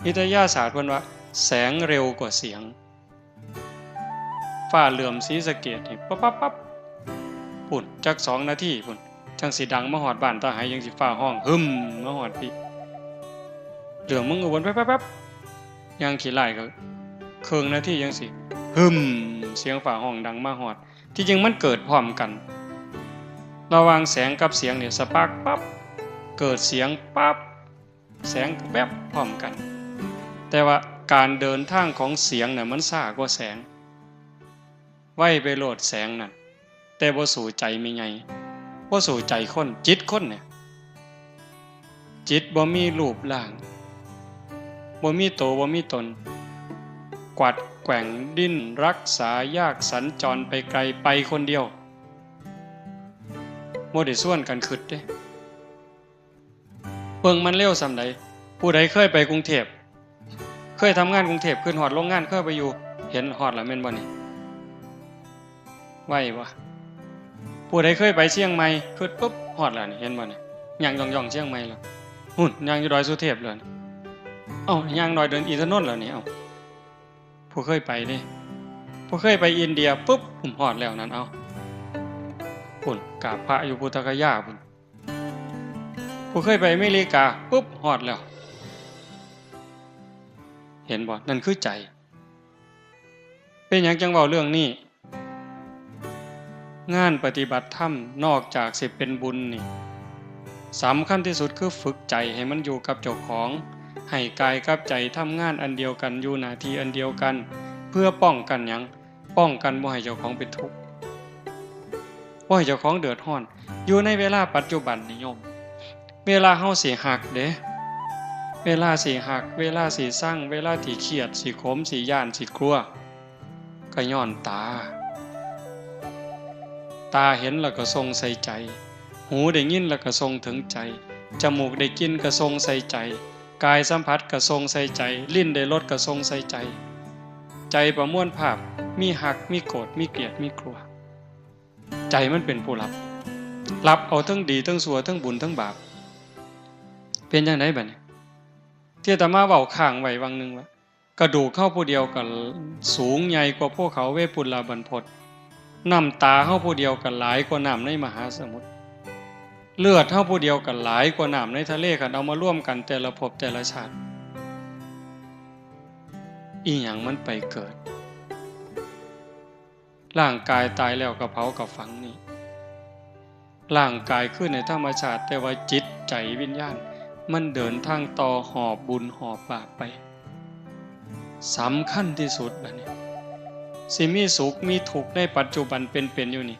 วิทยาศาสตร์เพิ่นว่า แสงเร็วกว่าเสียง ฟ้าเหลื่อมศรีสะเกษนี่ ปั๊บปั๊บปั๊บ พุ้น จักสองนาทีพุ้น จั่งสิดังมาฮอดบ้านตาไห จั่งสิฟ้าฮ้อง หึ่ม มาฮอดพี้ เหลื่อมเมืองอุบล ปั๊บปั๊บปั๊บ ย่างขี้ร้ายก็ เคิ่งนาทีจั่งสิ หึ่ม เสียงฟ้าฮ้องดังมาฮอด ที่จริงมันเกิดพร้อมกัน ระหว่างแสงกับเสียงเนี่ย สปาร์คปั๊บ เกิดเสียงปั๊บ แสงแวบพร้อมกัน แต่ว่าการเดินทางของเสียงน่ะมันช้ากว่าแสง ไวไปโลดแสงนั่น แต่บ่สู้ใจแม่ใหญ่ บ่สู้ใจคน จิตคนเนี่ย จิตบ่มีรูปร่าง บ่มีโต บ่มีตน กวัดแกว่งดิ้นรักษายาก สัญจรไปไกล ไปคนเดียว บ่ได้ชวนกันคิดเด้ เบิ่งมันเร็วส่ำใด ผู้ใดเคยไปกรุงเทพฯ เคยทำงานกรุงเทพฯ ขึ้นฮอดโรงงาน เคยไปอยู่ เห็นฮอดแล้วแม่นบ่นี่ ไวบ่ ผู้ใดเคยไปเชียงใหม่ ขึ้นปุ๊บ ฮอดแล้วนี่ เห็นบ่นี่ ย่างย่องๆ เชียงใหม่แล้ว หุ่น ย่างอยู่ดอยสุเทพฯแล้วนี่ เอ้า ย่างดอยเดินอินทนนท์แล้วนี่ เอ้า ผู้เคยไปเด้ ผู้เคยไปอินเดียปุ๊บ ผมฮอดแล้วนั่น เอ้า พุ่น กราบพระอยู่พุทธคยาพุ่น ผู้เคยไปอเมริกาปุ๊บ ฮอดแล้ว เห็นบ่ นั่นคือใจ เป็นหยังจั่งเว้าเรื่องนี้ งานปฏิบัติธรรมนอกจากสิเป็นบุญนี่ สำคัญที่สุดคือฝึกใจให้มันอยู่กับเจ้าของ ให้กายกับใจทำงานอันเดียวกัน อยู่หน้าที่อันเดียวกัน เพื่อป้องกันหยัง ป้องกันบ่ให้เจ้าของเป็นทุกข์ บ่ให้เจ้าของเดือดร้อน อยู่ในเวลาปัจจุบันนี่โยม เวลาเฮาสิฮักเด้ เวลาสิฮัก เวลาสิซัง เวลาสิเครียด สิขม สิย้าน สิกลัว ก็ย้อนตา ตาเห็นแล้วก็ส่งใส่ใจ หูได้ยินแล้วก็ส่งถึงใจ จมูกได้กลิ่นก็ส่งใส่ใจ กายสัมผัสก็ส่งใส่ใจ ลิ้นได้รสก็ส่งใส่ใจ ใจประมวลภาพ มีฮัก มีโกรธ มีเกลียด มีกลัว ใจมันเป็นผู้รับ รับเอาทั้งดีทั้งชั่ว ทั้งบุญทั้งบาป เป็นจั่งใดบัดนี้ ที่อาตมาเว้าค้างไว้วังหนึ่งว่า กระดูกเฮาผู้เดียวก็สูงใหญ่กว่าภูเขาเวปุลลาบรรพต น้ำตาเฮาผู้เดียวก็หลายกว่าน้ำในมหาสมุทร เลือดเฮาผู้เดียวก็หลายกว่าน้ำในทะเล คันเอามารวมกันแต่ละภพแต่ละชาติ อีหยังมันไปเกิด ร่างกายตายแล้วก็เผาก็ฝังนี่ ร่างกายคืนให้ธรรมชาติ แต่ว่าจิตใจวิญญาณ มันเดินทางต่อหอบบุญหอบบาปไป สำคัญที่สุดบัดนี้ สิมีสุขมีทุกข์ในปัจจุบันเป็นๆ อยู่นี่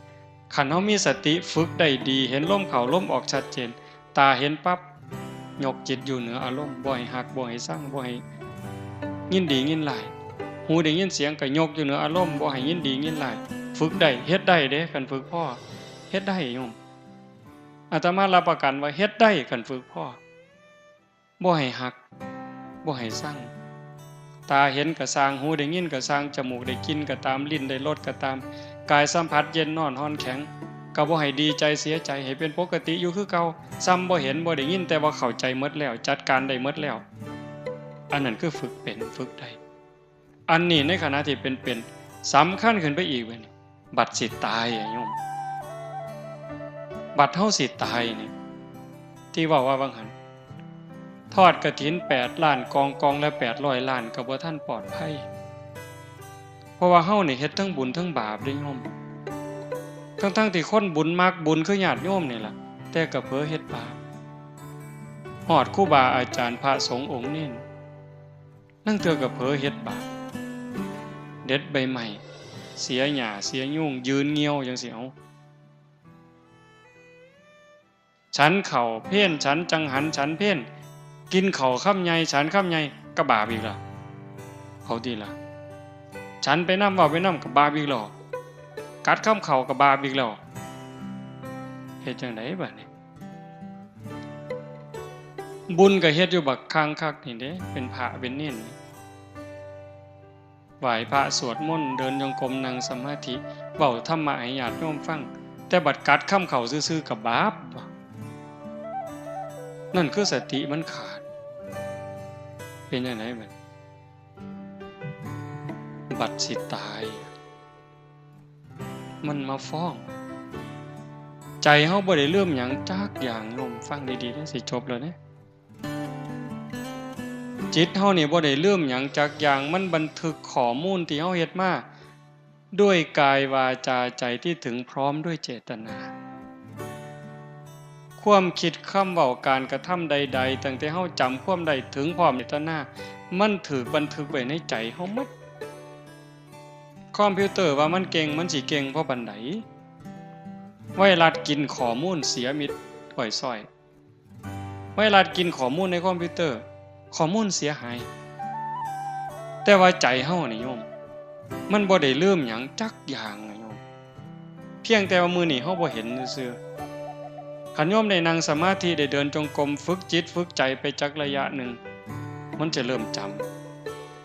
คันเฮามีสติฝึกได้ดี เห็นลมเข้าลมออกชัดเจน ตาเห็นปั๊บ ยกจิตอยู่เหนืออารมณ์ บ่ให้ฮัก บ่ให้ซัง บ่ให้ยินดียินร้าย หูได้ยินเสียงก็ยกอยู่เหนืออารมณ์ บ่ให้ยินดียินร้าย ฝึกได้ เฮ็ดได้เด้ คันฝึกพอ เฮ็ดได้โยม อาตมารับประกันว่าเฮ็ดได้ คันฝึกพอ บ่ให้ฮัก บ่ให้ซัง ตาเห็นก็ซ่าง หูได้ยินก็ซ่าง จมูกได้กลิ่นก็ตาม ลิ้นได้รสก็ตาม กายสัมผัสเย็นร้อนอ่อนแข็ง ก็บ่ให้ดีใจเสียใจ ให้เป็นปกติอยู่คือเก่า ส่ำบ่เห็นบ่ได้ยิน แต่ว่าเข้าใจหมดแล้ว จัดการได้หมดแล้ว อันนั้นคือฝึกเป็น ฝึกได้ อันนี้ในขณะที่เป็นๆ สำคัญขึ้นไปอีกบัดนี้ บัดสิตายอะโยม บัดเฮาสิตายนี่ ที่เว้าว่าวังหั้น ทอดกฐินแปดล้านกอง กองละแปดร้อยล้าน ก็บ่ทันปลอดภัย เพราะว่าเฮานี่เฮ็ดทั้งบุญทั้งบาปเด้โยม ทั้งๆ ที่คนบุญมักบุญคือญาติโยมนี่ล่ะ แต่ก็เผลอเฮ็ดบาป ฮอดครูบาอาจารย์พระสงฆ์องค์เณร ลางเทื่อก็เผลอเฮ็ดบาป เด็ดใบไม้ เสียหญ้า เสียยุง ยืนเงี่ยวจั่งซี้ เอ้า ฉันข้าวเพล ฉันจังหัน ฉันเพล กินข้าวคำใหญ่ ฉันคำใหญ่ ก็บาปอีกแล้ว เอาติล่ะ ฉันไปนำ เว้าไปนำ ก็บาปอีกแล้ว กัดคำข้าวก็บาปอีกแล้ว เฮ็ดจั่งใดบัดนี้ บุญก็เฮ็ดอยู่บักคังคักนี่เด้ เป็นพระเป็นเณรนี่ ไหว้พระสวดมนต์ เดินจงกรม นั่งสมาธิ เว้าธรรมะให้ญาติโยมฟัง แต่บัดกัดคำข้าวซื่อๆ ก็บาป นั่นคือสติมันขาด เป็นจั่งใดบัด บัดสิตาย มันมาฟ้อง ใจเฮาบ่ได้ลืมหยังจักอย่างโยม ฟังดีๆ เด้อ สิจบแล้วเด้ จิตเฮานี่บ่ได้ลืมหยังจักอย่าง มันบันทึกข้อมูลที่เฮาเฮ็ดมา ด้วยกายวาจาใจที่ถึงพร้อมด้วยเจตนา ความคิด คำเว้า การกระทำใดๆ ตั้งแต่เฮาจำความได้ถึงพร้อมเจตนา มันถูกบันทึกไว้ในใจเฮาหมด คอมพิวเตอร์ว่ามันเก่ง มันสิเก่งพอปานใด ไวรัสกินข้อมูลเสียมิดอ้อยซ้อย ไวรัสกินข้อมูลในคอมพิวเตอร์ ข้อมูลเสียหาย แต่ว่าใจเฮานี่โยม มันบ่ได้ลืมหยังจักอย่างนะโยม เพียงแต่ว่ามื้อนี้เฮาบ่เห็นซื่อๆ คันโยมได้นั่งสมาธิ ได้เดินจงกรม ฝึกจิตฝึกใจไปจักระยะหนึ่ง มันจะเริ่มจำ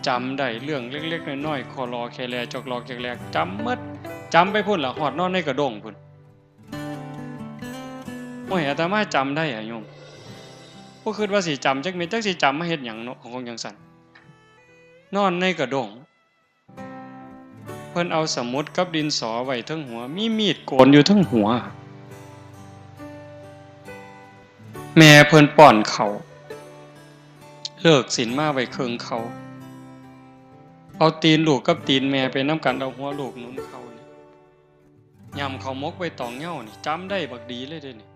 จำได้เรื่องเล็กๆน้อยๆ คอลอแคแล จอกหลอกแจกแหลก จำหมด จำไปพู้นล่ะ ฮอดนอนในกระด้งพู้น โอ้ย อาตมาจำได้อะโยม บ่คิดว่าสิจำจักเม็ด จักสิจำมาเฮ็ดหยังเนาะ ของจั่งซั้น นอนในกระด้ง เพิ่นเอาสมุดกับดินสอไว้เทิงหัว มีมีดโกนอยู่เทิงหัว แม่เพิ่นป้อนข้าว เลิกศีลมาไว้เคิ่งเข่า เอาตีนลูกกับตีนแม่ไปนำกัน เอาหัวลูกหนุนเข่านี่ ย่ำข้าวหมกไว้ตองเหย้านี่ จำได้บักดีเลยเด้นี่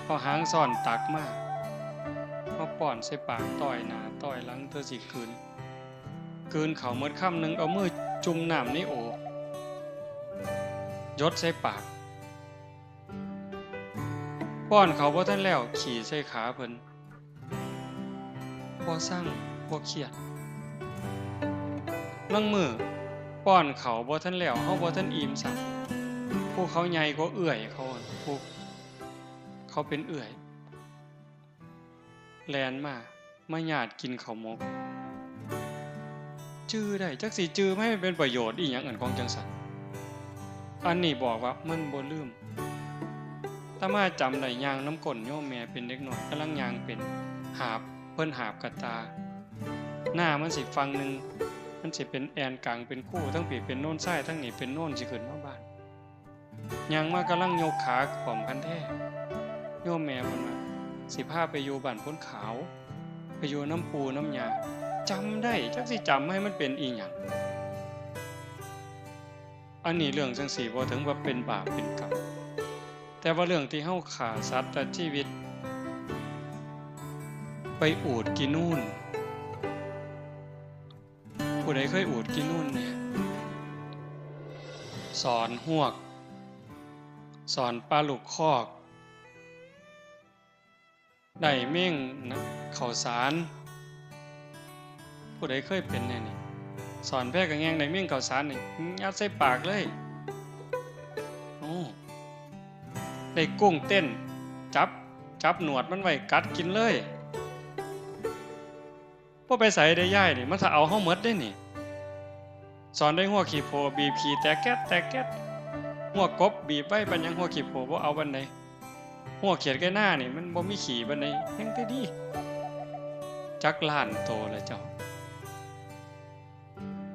เอาหางซ้อนตักมา มาป้อนใส่ปาก ต้อยหน้าต้อยหลัง เทื่อสิกลืน กลืนข้าวหมดคำหนึ่ง เอามือจุ่มน้ำในโอ่ง หยดใส่ปาก ป้อนข้าวบ่ทันแล้ว ขี้ใส่ขาเพิ่น บ่ซัง บ่เครียด ลางมื้อป้อนข้าวบ่ทันแล้ว เฮาบ่ทันอิ่มซ้ำ ผู้เขาใหญ่กว่าเอื้อยเขา ผู้เขาเป็นเอื้อย แล่นมา มาหยาดกินข้าวหมก จื่อได้ จักสิจื่อมาให้มันเป็นประโยชน์อีหยัง อันของจั่งซั้น อันนี้บอกว่ามันบ่ลืม อาตมาจำได้ ย่างนำก้นโยมแม่ เป็นเด็กน้อย กำลังย่างเป็น หาบ เพิ่นหาบกะตา หน้ามันสิฝั่งหนึ่ง มันสิเป็นแอ่นกลาง เป็นคู ทั้งพี้เป็นโนนทราย ทั้งนี้เป็นโนน สิขึ้นมาบ้าน ย่างมากำลังยกขาขวมคันแท้ โยมแม่เพิ่นว่า สิพาไปอยู่บ้านโพนขาว ไปอยู่นำปู่นำย่า จำได้ จักสิจำให้มันเป็นอีหยัง อันนี้เรื่องจั่งซี้ บ่ถึงว่าเป็นบาปเป็นกรรม แต่ว่าเรื่องที่เฮาฆ่าสัตว์ตัดชีวิต ไปอูดกินนูน ผู้ใดเคยอูดกินนูนเนี่ย สอนฮวก สอนปลาลูกคอก ได้เม่งนะ ข้าวสาร ผู้ใดเคยเป็นแน่นี่ สอนแพกะแงง ได้เม่งข้าวสารนี่ ยัดใส่ปากเลย โอ้ ได้กุ้งเต้น จับ จับหนวดมันไว้ กัดกินเลย บ่ไปไสเด้ยายนี่ มันถ้าเอาเฮาหมดเด้นี่ สอนได้ฮวกขี้โพ บีบขี้แตกแก๊ดแตกแก๊ด ฮวกกบบีบไว้ปานหยัง ฮวกขี้โพบ่เอาปานใด ฮวกเขียดไก่นานี่มันบ่มีขี้ปานใด แฮงแต่ดี จักล้านโตละเจ้า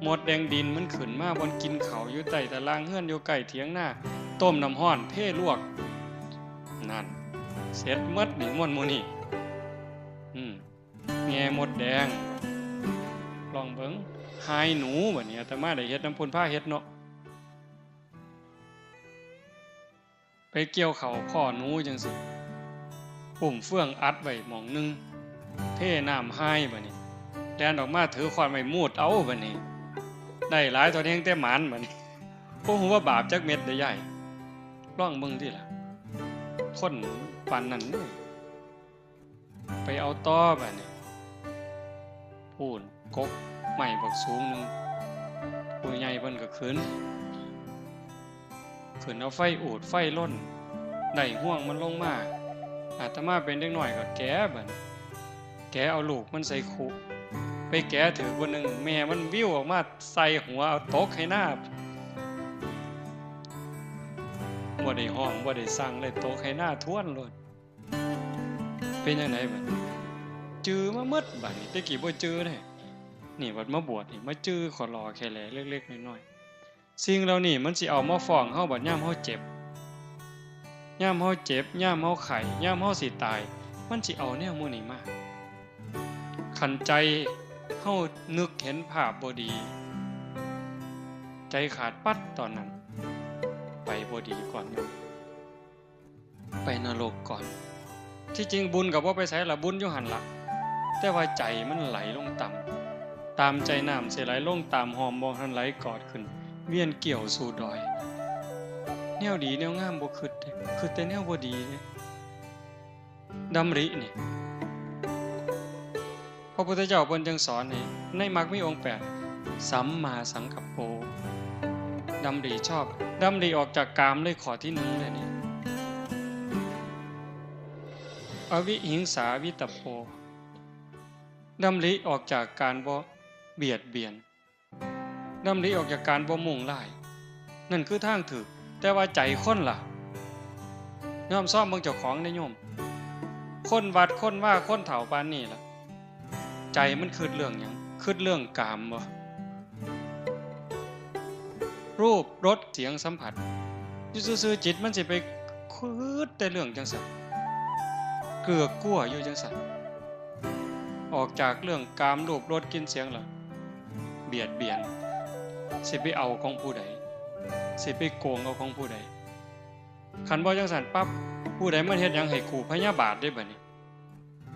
มดแดงดินมันขึ้นมาบ่อนกินข้าวอยู่ใต้ตารางเฮือน อยู่ใกล้เถียงนา ต้มน้ำร้อนเทลวก นั่น เสร็จหมดนี่ ม่วนหมู่นี่ อืม แง่มดแดง ลองเบิ่ง ฮายหนู บัดนี้อาตมาได้เฮ็ดนำพุ้น พาเฮ็ดเนาะ ไปเกี่ยวข้าวพ้อหนูจั่งซี้ อุ้มเฟืองอัดไว้หม่องหนึ่ง เทน้ำฮายบัดนี้ แล่นออกมาถือค้อนไว้มูดเอาบัดนี้ ได้หลายเท่าใดแฮ่งแต่หมานบัดนี้ บ่ฮู้ว่าบาปจักเม็ดเด้ยาย ลองเบิ่งติล่ะ คนปานนั้นเด้ ไปเอาต่อบัดนี้ พู้น กกไม้บักสูงหนึ่ง ผู้ใหญ่เพิ่นก็ขึ้น ขึ้นเอาไฟอูดไฟลน ได้ฮวงมันลงมา อาตมาเป็นเด็กน้อยก็แกะบัดนี้ แกะเอาลูกมันใส่คุ ไปแกะถืกผู้หนึ่ง แม่มันวิวออกมาใส่หัว เอาตกให้หน้า บ่ได้ฮ้อง บ่ได้สั่งเลย ตกให้หน้าท้วนโลด เป็นจั่งใดบัดนี้ จื่อมาหมดบัดนี้ แต่กี้บ่จื่อเด้ นี่บัดมาบวชนี่ มาจื่อขอรอแค่แลเล็กๆน้อยๆ สิ่งเหล่านี้มันสิเอามาฟ้องเฮาบัดยามเฮาเจ็บ ยามเฮาเจ็บ ยามเฮาไข้ ยามเฮาสิตาย มันสิเอาแนวหมู่นี้มา คันใจเฮานึกเห็นภาพบ่ดี ใจขาดปั๊ดตอนนั้น ไปบ่ดีก่อนหมู่ ไปนรกก่อน ที่จริงบุญก็บ่ไปไสล่ะ บุญอยู่หั่นล่ะ แต่ว่าใจมันไหลลงต่ำ ตามใจน้ำสิไหลลงตามห้อม บ่ทันไหลกอดขึ้น เวียนเกี่ยวสู่ดอย แนวดีแนวงามบ่คิดเด้ คิดแต่แนวบ่ดีเด้ ดำรินี่ พระพุทธเจ้าเพิ่นจึงสอนให้ ในมรรคมีองค์แปด สัมมาสังกัปโป ดำริชอบ ดำริออกจากกามเลย ข้อที่หนึ่งเลยนี่ อวิหิงสาวิตตปโป ดำริออกจากการบ่ เบียดเบียน ดำริออกจากการบ่มุ่งร้าย นั่นคือทางถูก แต่ว่าใจคนล่ะ ยอมซ่อมเบิ่งเจ้าของได้โยม คนวัดคนว่าคนเฒ่าปานนี้ล่ะ ใจมันคิดเรื่องหยัง คิดเรื่องกามบ่ รูปรสเสียงสัมผัส อยู่ซื่อๆ จิตมันสิไปคิดแต่เรื่องจังซั่น เกือกกลัวอยู่จังซั่น ออกจากเรื่องกามรูปรสกลิ่นเสียงแล้ว เบียดเบียน สิไปเอาของผู้ใด สิไปโกงเอาของผู้ใด คันบ่จังซั่นปั๊บ ผู้ใดมันเฮ็ดหยังให้กู พยาบาทเด้บัดนี้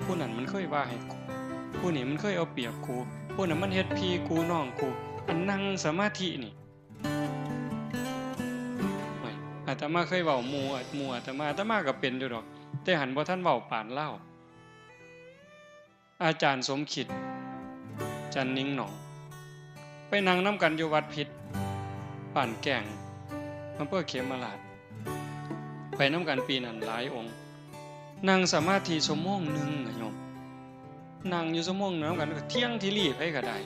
ผู้นั้นมันเคยว่าให้กู ผู้นี้มันเคยเอาเปรียบกู ผู้นั้นมันเฮ็ดพี่กูน้องกู อันนั่งสมาธินี่ โอ้ย อาตมาเคยเว้าหมู่ หมู่อาตมา อาตมาก็เป็นอยู่ดอก แต่หั้นบ่ทันเว้าปานลาว อาจารย์สมคิด จันทน์นิ่งหนอง ไปนั่งนำกันอยู่วัดพิษ บ้านแก้ง อำเภอเขมราฐ ไปนำกันปีนั้นหลายองค์ นั่งสมาธิชั่วโมงหนึ่งน่ะโยม นั่งอยู่ชั่วโมงหนึ่งนำกัน ก็เที่ยงทีหลีไผก็ได้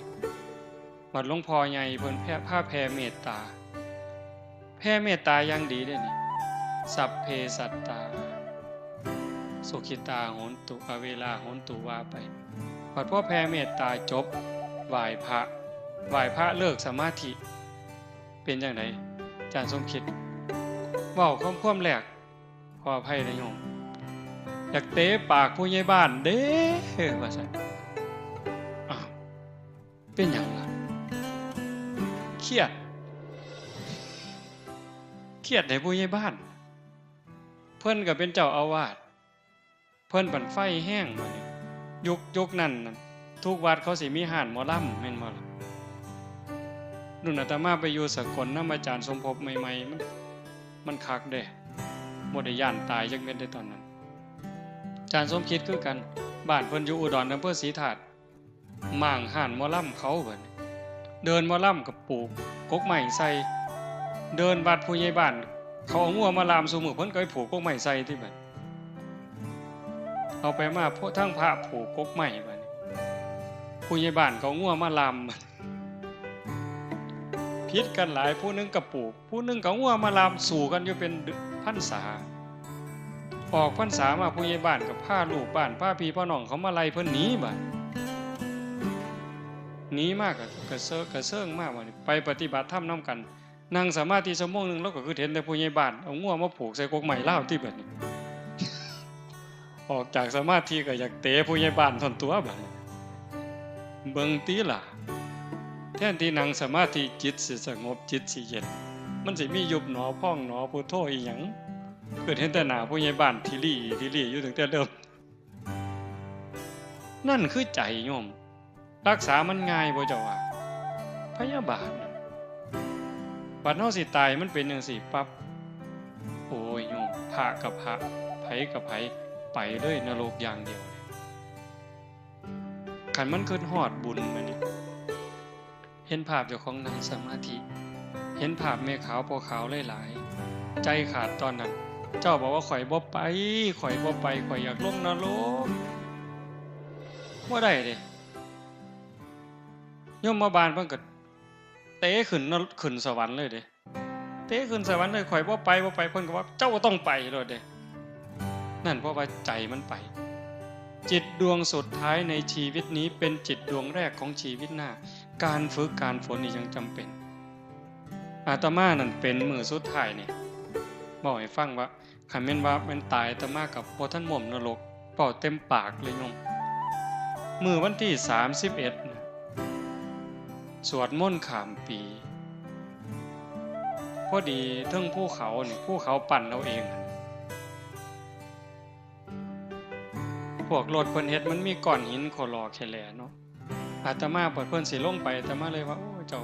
บัดหลวงพ่อใหญ่เพิ่นแผ่ พาแผ่เมตตา แผ่เมตตาอย่างดีเด้นี่ สัพเพสัตตา สุขิตาโหนตุ อเวราโหนตุ ว่าไป บัดพอแผ่เมตตาจบ ไหว้พระ ไหว้พระเลิกสมาธิ เป็นจั่งใด อาจารย์สมคิด เว้าคำความแรก ขออภัยนะโยม อยากเตะปากผู้ใหญ่บ้านเด้ ว่าซั่น อ้าว เป็นหยังล่ะ เครียด เครียดให้ผู้ใหญ่บ้าน เพิ่นก็เป็นเจ้าอาวาส เพิ่นบั้นไฟแฮงบัดนี้ ยุค ยุคนั้นน่ะ ทุกวัดเขาสิมีฮ้านหมอลำแม่นบ่ล่ะ รุ่นอาตมาไปอยู่สกลนำอาจารย์สมภพใหม่ๆ มัน มันคักเด้ บ่ได้ย้านตายจักเม็ดเด้ตอนนั้น อาจารย์สมคิดคือกัน บ้านเพิ่นอยู่อุดร อำเภอศรีธาตุ ม้างฮ้านหมอลำเขาบัดนี้ เดินหมอลำก็ผูกกกไม้ใส่ เดินวัดผู้ใหญ่บ้าน เขาเอางัวมาล่ามซุมื้อ เพิ่นก็ไปผูกกกไม้ใส่ติบัด เอาไปมา พวกทั้งพระผูกกกไม้บัดนี้ ผู้ใหญ่บ้านก็เอางัวมาล่ามบัด ผิดกันหลาย ผู้หนึ่งก็ผูก ผู้หนึ่งก็เอางัวมาล่าม สู้กันอยู่เป็นพรรษา ออกพรรษามาผู้ใหญ่บ้านก็พาลูกบ้าน พาพี่พาน้องเขามาไล่เพิ่นหนีบัด หนีมาก็กระเซิง กระเซิงมาบัดนี้ ไปปฏิบัติธรรมนำกัน นั่งสมาธิชั่วโมงหนึ่ง ลาวก็คือเห็นแต่ผู้ใหญ่บ้านเอางัวมาผูกใส่กกไม้ลาวติบัดนี้ ออกจากสมาธิก็อยากเตะผู้ใหญ่บ้านท่อนตัวบัดนี้ เบิ่งติล่ะ แทนที่นั่งสมาธิจิตสิสงบ จิตสิเย็น มันสิมียุบหนอพองหนอพุทโธอีหยัง คือเห็นแต่หน้าผู้ใหญ่บ้านทีหลีทีหลีอยู่ตั้งแต่เริ่ม นั่นคือใจโยม รักษามันง่ายบ่เจ้าว่า พยาบาทน่ะ บัดเฮาสิตายมันเป็นจั่งซี้ปั๊บ โอ้ยโยม พระกับพระ ไผกับไผ ไปเลยนรกอย่างเดียว คันมันคิดฮอดบุญบัดนี้ เห็นภาพเจ้าของนั่งสมาธิ เห็นภาพแม่ขาวพ่อขาวหลายๆ ใจขาดตอนนั้น เจ้าบอกว่า "ข้อยบ่ไป ข้อยบ่ไป ข้อยอยากลงนรก" บ่ได้เด้ ยมบาลเพิ่นก็เตะขึ้นนร- ขึ้นสวรรค์เลยเด้ เตะขึ้นสวรรค์เลย "ข้อยบ่ไป บ่ไป" เพิ่นก็ว่า "เจ้าต้องไป" โลดเด้ นั่นเพราะว่าใจมันไป จิตดวงสุดท้ายในชีวิตนี้เป็นจิตดวงแรกของชีวิตหน้า การฝึกการฝนนี่ยังจำเป็น อาตมานั่นเป็นมื้อสุดท้ายนี่ เว้าให้ฟังว่า คันแม่นว่าแม่นตายอาตมาก็บ่ทันม่วมนรก เว้าเต็มปากเลยโยม มื้อวันที่สามสิบเอ็ดน่ะ สวดมนต์ข้ามปี พอดีเทิงภูเขานี่ ภูเขาปั้นเอาเอง พวกรถเพิ่นเฮ็ดมันมีก้อนหินโคลอแคแลเนาะ อาตมาบัดเพิ่นสิลงไป อาตมาเลยว่า "โอ้ เจ้า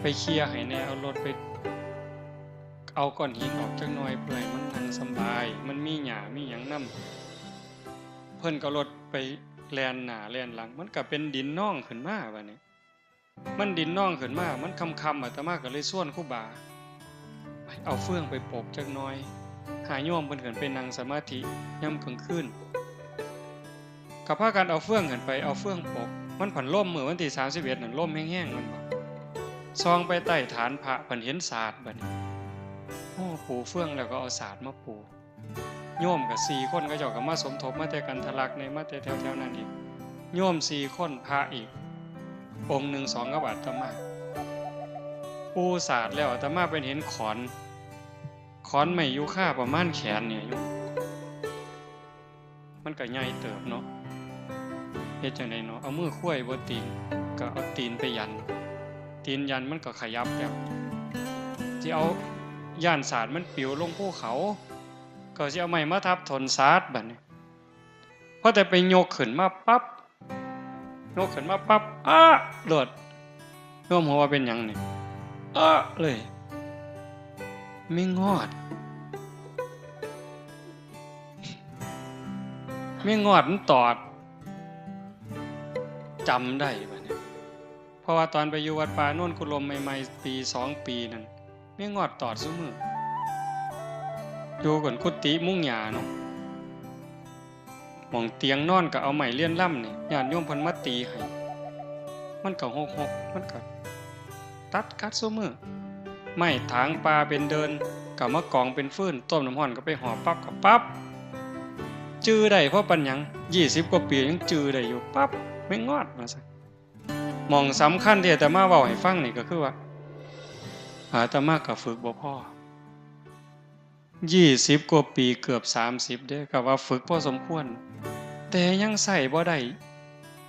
ไปเคลียร์ให้แหน่ เอารถไป เอาก้อนหินออกจักหน่อย เพื่อให้มันนั่งสำบาย มันมีหญ้ามีหยังนำ" เพิ่นก็เอารถไปแล่นหน้าแล่นหลัง มันก็เป็นดินนองขึ้นมาบัดนี้ มันดินนองขึ้นมา มันค่ำๆ อาตมาก็เลยชวนครูบา "เอาเฟืองไปปกจักหน่อย" หาโยมเพิ่นขึ้นไปนั่งสมาธิยามกลางคืน ก็พากันเอาเฟืองขึ้นไป เอาเฟืองปก มันผันล่มมื้อวันที่สามสิบเอ็ดนั่น ล่มแฮงๆ มันบ่ ส่องไปใต้ฐานพระ ผันเห็นสาดบัดนี้ โอ้ ปูเฟืองแล้วก็เอาสาดมาปู โยมก็สี่คน เขาเจ้าก็มาสมทบ มาแต่กันทะลักเนี่ย มาแต่แถวๆ นั้นอีก โยมสี่คน พระอีกองค์หนึ่ง สอง กับอาตมา ปูสาดแล้ว อาตมาไปเห็นขอน ขอนไม้ยูคาประมาณแขนเนี่ยโยม มันก็ใหญ่เติบเนาะ เฮ็ดจั่งใดเนาะ เอามือควยบ่ติง ก็เอาตีนไปยัน ตีนยันมันก็ขยับแล้ว สิเอา ย้านสาดมันปลิวลงภูเขา ก็สิเอาไม้มาทับถอนสาดบัดนี้ พอแต่ไปยกขึ้นมาปั๊บ ยกขึ้นมาปั๊บ อ๊ะ โลด โยมฮู้ว่าเป็นหยังนี่ อ๊ะ เลย แมงงอด แมงงอดมันตอด จำได้บัดนี้ เพราะว่าตอนไปอยู่วัดป่าโนนกุลมใหม่ๆ ปีสองปีนั่น แมงงอดตอดซุมื้อ อยู่กันกุฏิมุงหญ้าเนาะ หม่องเตียงนอนก็เอาไม้เลื่อนล่ำนี่ ญาติโยมเพิ่นมาตีให้ มันก็หกๆ มันก็ตัดกัดซุมื้อ ไม้ถางป่าเป็นเดิน ก็มากองเป็นฟืน ต้มน้ำร้อนก็ไปห่อปั๊บก็ปั๊บ จื่อได้เพราะปานหยัง ยี่สิบกว่าปียังจื่อได้อยู่ ปั๊บ แมงงอดว่าซั่น หม่องสำคัญที่อาตมาเว้าให้ฟังนี่ก็คือว่า อาตมาก็ฝึกบ่พอ ยี่สิบกว่าปี เกือบสามสิบเด้ ก็ว่าฝึกพอสมควร แต่ยังใช้บ่ได้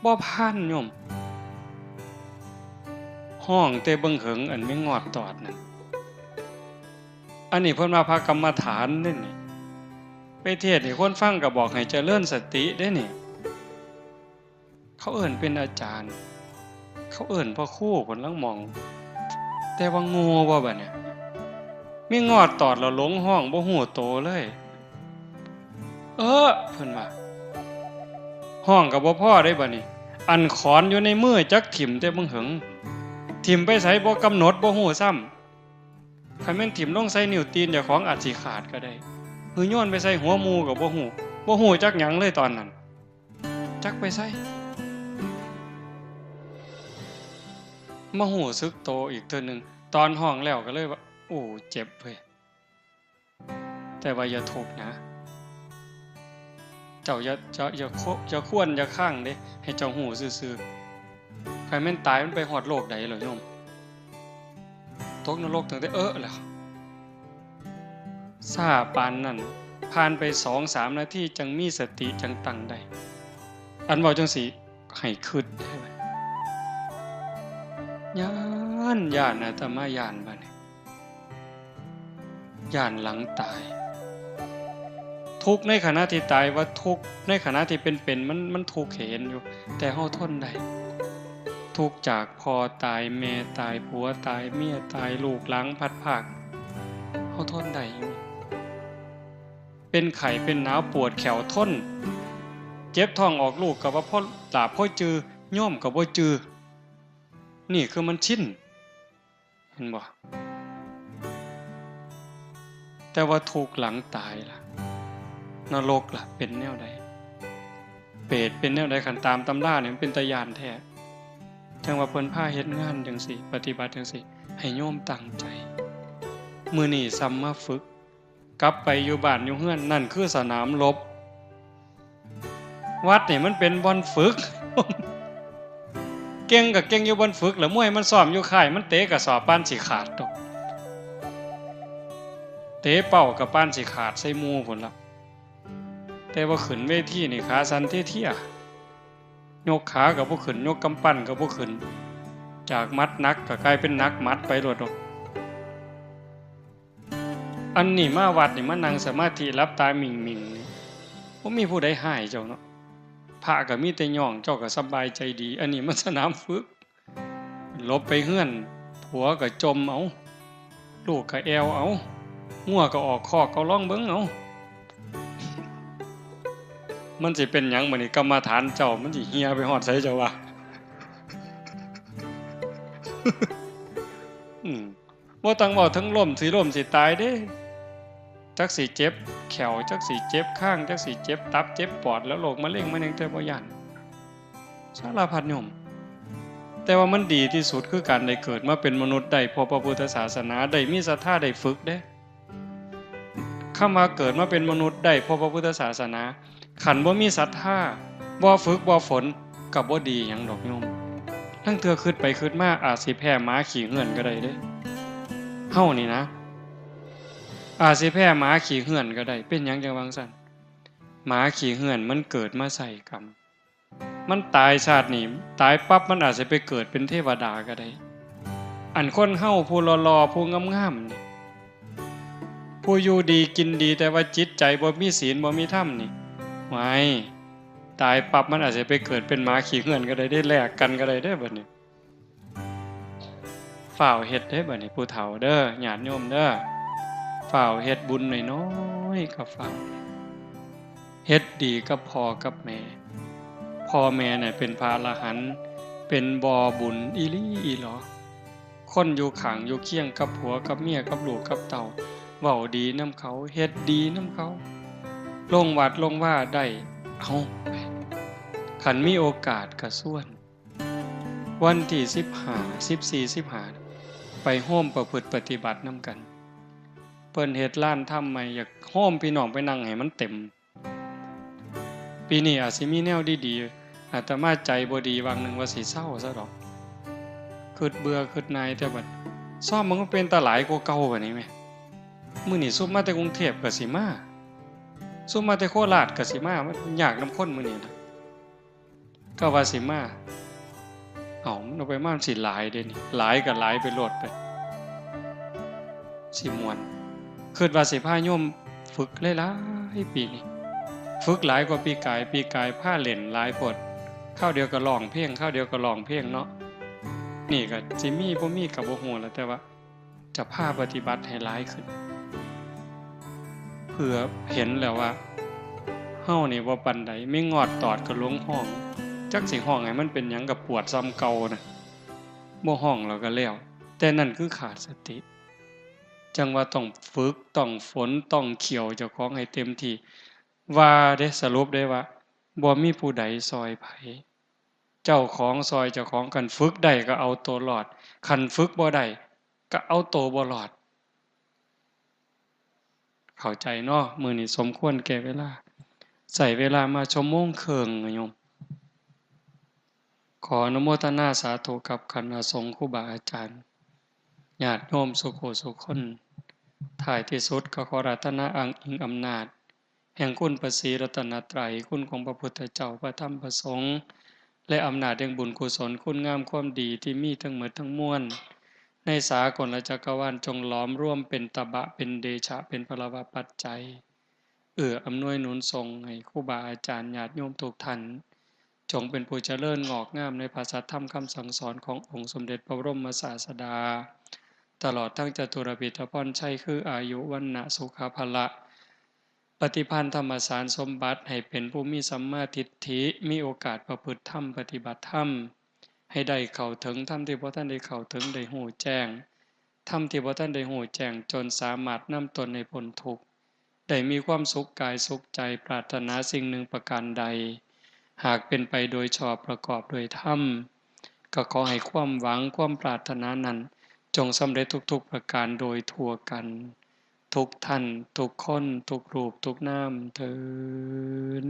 บ่ผ่านโยม ฮ้องแต่เบิ่งเหิง อันแมงงอดตอดนั่น อันนี้เพิ่นว่าพระกรรมฐานเด้นี่ ไปเทศน์ให้คนฟังก็บอกให้เจริญสติเด้นี่ เขาเอิ้นเป็นอาจารย์ เขาเอิ้นพ่อครูพุ้นลางหม่อง แต่ว่าโง่บ่บัดเนี่ย แมงงอดตอดแล้วหลงฮ้องบ่ฮู้โตเลย เออ เพิ่นว่า ฮ้องก็บ่พอเด้บัดนี้ อันขอนอยู่ในมือจักถิ่มแต่เบิ่งเหิง ถิ่มไปไสบ่กำหนดบ่ฮู้ซ้ำ คันแม่นถิ่มลงใส่นิ้วตีนเจ้าของอาจสิขาดก็ได้ หรือโยนไปใส่หัวหมู่ก็บ่ฮู้ บ่ฮู้จักหยังเลยตอนนั้น จักไปไส มาฮู้สึกโตอีกเทื่อหนึ่ง ตอนฮ้องแล้วก็เลยว่า โอ้ เจ็บเว้ย แต่ว่าอย่าทุกข์นะ เจ้าอย่า อย่า อย่าคว อย่าควร อย่าคางเด้ ให้เจ้าฮู้ซื่อๆ คันแม่นตายมันไปฮอดโลกใดเหรอโยม ตกนรกตั้งแต่เอิ้นแล้ว ซ่าปานนั้น ผ่านไปสองสามนาทีจั่งมีสติจั่งตั้งได้ อันเว้าจั่งซี้ ให้คิด ย้าน ย้าน อาตมาย้านบัดนี้ ย้านหลังตาย ทุกข์ในขณะที่ตายว่าทุกข์ ในขณะที่เป็นๆ มัน มันทุกข์ให้เห็นอยู่ แต่เฮาทนได้ ทุกข์จากพ่อตาย แม่ตาย ผัวตาย เมียตาย ลูกหลานพลัดพราก เฮาทนได้อยู่ เป็นไข้เป็นหนาวปวดแข้วทน เจ็บท้องออกลูกก็ว่าพอหลาบพอจือ โยมก็บ่จือ นี่คือมันชิน เห็นบ่ แต่ว่าทุกข์หลังตายล่ะ นรกล่ะ เป็นแนวใด เปรตเป็นแนวใด คันตามตำราเนี่ยมันเป็นตาย้านแท้ จั่งว่าเพิ่นพาเฮ็ดงานจั่งซี้ ปฏิบัติจั่งซี้ ให้โยมตั้งใจ มื้อนี้ซ้ำมาฝึก กลับไปอยู่บ้านอยู่เฮือน นั่นคือสนามรบ วัดนี่มันเป็นบ่อนฝึก เก่งก็เก่งอยู่บ่อนฝึก แล้วมวยมันซ้อมอยู่ค่าย มันเตะกระสอบปานสิขาดตก เตะเป้าก็ปานสิขาดใส่หมู่พุ้นละ แต่ว่าขึ้นเวทีนี่ขาสั่นเตี้ยๆ ยกขาก็บ่ขึ้น ยกกำปั้นก็บ่ขึ้น จากหมัดหนักก็กลายเป็นหนักหมัดไปโลดดอก อันนี้มาวัดนี่มานั่งสมาธิหลับตาหมิ่งๆ นี่ บ่มีผู้ใดฮ้ายเจ้าเนาะ พระก็มีแต่ย่อง เจ้าก็สบายใจดี อันนี้มันสนามฝึก หลบไปเฮือน ผัวก็จ่มเอา ลูกก็แอ่วเอา งัวก็ออกคอก ก็ลองเบิ่งเอา มันสิเป็นหยังบัดนี้ กรรมฐานเจ้า มันสิเหี่ยไปฮอดไสเจ้าว่า อืม บ่ต้องเว้าถึงล้มสิล้มสิตายเด้ จักสิเจ็บแข้ว จักสิเจ็บคาง จักสิเจ็บตับ เจ็บปอด แล้วโรคมะเร็งมะเร็งแต่บ่ย้าน สารพัดโยม แต่ว่ามันดีที่สุดคือการได้เกิดมาเป็นมนุษย์ ได้พบพระพุทธศาสนา ได้มีศรัทธา ได้ฝึกเด้ คำว่าเกิดมาเป็นมนุษย์ ได้พบพระพุทธศาสนา คันบ่มีศรัทธา บ่ฝึก บ่ฝน ก็บ่ดีหยังดอกโยม ลางเทื่อคิดไปคิดมา อาจสิแพ้หมาขี้เฮือนก็ได้เด้ เฮานี่นะ อาจสิแพ้หมาขี้เฮือนก็ได้ เป็นหยังจั่งว่าจั่งซั้น หมาขี้เฮือนมันเกิดมาใส่กรรม มันตายชาตินี้ ตายปั๊บมันอาจสิไปเกิดเป็นเทวดาก็ได้ อันคนเฮาผู้หล่อๆ ผู้งามๆ นี่ ผู้อยู่ดีกินดี แต่ว่าจิตใจบ่มีศีลบ่มีธรรมนี่ ไว้ ตายปั๊บมันอาจสิไปเกิดเป็นหมาขี้เฮือนก็ได้ ได้แลกกันก็ได้เด้อบัดนี้ ฟ้าวเฮ็ดเด้อบัดนี้ ผู้เฒ่าเด้อ ญาติโยมเด้อ ฟ้าวเฮ็ดบุญน้อยๆ ก็ฟ้าว เฮ็ดดีกับพ่อกับแม่ พ่อแม่น่ะเป็นพระอรหันต์ เป็นบ่อบุญอีหลีอีหลอ คนอยู่ข้างอยู่เคียงกับผัวกับเมียกับลูกกับเต้า เว้าดีนำเขา เฮ็ดดีนำเขา ลงวัดลงวาได้ เอา คันมีโอกาสก็ชวน วันที่สิบห้า สิบสี่ สิบห้า ไปโฮมประพฤติปฏิบัตินำกัน เพิ่นเฮ็ดลานธรรมใหม่ อยากโฮมพี่น้องไปนั่งให้มันเต็ม ปีนี้อาจสิมีแนวดีๆ อาตมาใจบ่ดี วางหนึ่งว่าสิเซาซะดอก คิดเบื่อคิดหน่าย แต่บัดซ่อมมันก็เป็นตาหลายกว่าเก่าบัดนี้แหม มื้อนี้ซุมมาแต่กรุงเทพฯก็สิมา ซุมมาแต่โคราชก็สิมา มันยากนำคนมื้อนี้นะ ก็ว่าสิมา เอ้า มันเอาไปมามันสิหลายเด้นี่ หลายก็หลายไปโลดไป สิม่วน คิดว่าสิพาโยมฝึกหลายๆ ปีนี้ ฝึกหลายกว่าปีกาย ปีกายพาเล่นหลายโพด คราวเดียวก็ร้องเพลง คราวเดียวก็ร้องเพลงเนาะ นี่ก็สิมีบ่มีก็บ่ฮู้ล่ะ แต่ว่าจะพาปฏิบัติให้หลายขึ้น เพื่อเห็นแล้วว่า เฮานี่บ่ปานใด มีงอดตอดก็หลงฮ้อง จักสิฮ้องให้มันเป็นหยังก็ปวดส่ำเก่านะ บ่ฮ้องแล้วก็แล้ว แต่นั่นคือขาดสติ จั่งว่าต้องฝึก ต้องฝน ต้องเคี่ยวเจ้าของให้เต็มที่ ว่าเด้ สรุปได้ว่า บ่มีผู้ใดซ่อยไผ เจ้าของซ่อยเจ้าของ คันฝึกได้ก็เอาตัวรอด คันฝึกบ่ได้ก็เอาตัวบ่รอด เข้าใจเนาะ มื้อนี้สมควรแก่เวลา ใช้เวลามาชั่วโมงครึ่งนะโยม ขออนุโมทนาสาธุกับคณะสงฆ์ครูบาอาจารย์ ญาติโยมสุโขสุคน ท้ายที่สุดก็ขออาราธนาอ้างอิงอำนาจ แห่งคุณพระศรีรัตนตรัย คุณของพระพุทธเจ้า พระธรรม พระสงฆ์ และอำนาจแห่งบุญกุศล คุณงามความดีที่มีทั้งหมดทั้งมวล ในสากลจักรวาล จงหลอมรวมเป็นตบะ เป็นเดชะ เป็นพลวปัจจัย เอื้ออำนวยหนุนส่งให้ครูบาอาจารย์ญาติโยมทุกท่าน จงเป็นผู้เจริญงอกงามในพระสัทธรรมคำสั่งสอนขององค์สมเด็จพระบรมศาสดา ตลอดทั้งจตุรพิธพรชัย คืออายุ วรรณะ สุขะ พละ ปฏิภาณธรรมสารสมบัติ ให้เป็นผู้มีสัมมาทิฏฐิ มีโอกาสประพฤติธรรม ปฏิบัติธรรม ให้ได้เข้าถึงธรรมที่บ่ทันได้เข้าถึง ได้ฮู้แจ้งธรรมที่บ่ทันได้ฮู้แจ้ง จนสามารถนำตนให้พ้นทุกข์ ได้มีความสุขกายสุขใจ ปรารถนาสิ่งหนึ่งประการใด หากเป็นไปโดยชอบประกอบโดยธรรม ก็ขอให้ความหวังความปรารถนานั้น จงสำเร็จทุกๆประการโดยทั่วกัน ทุกท่าน ทุกคน ทุกรูป ทุกนาม เทอญ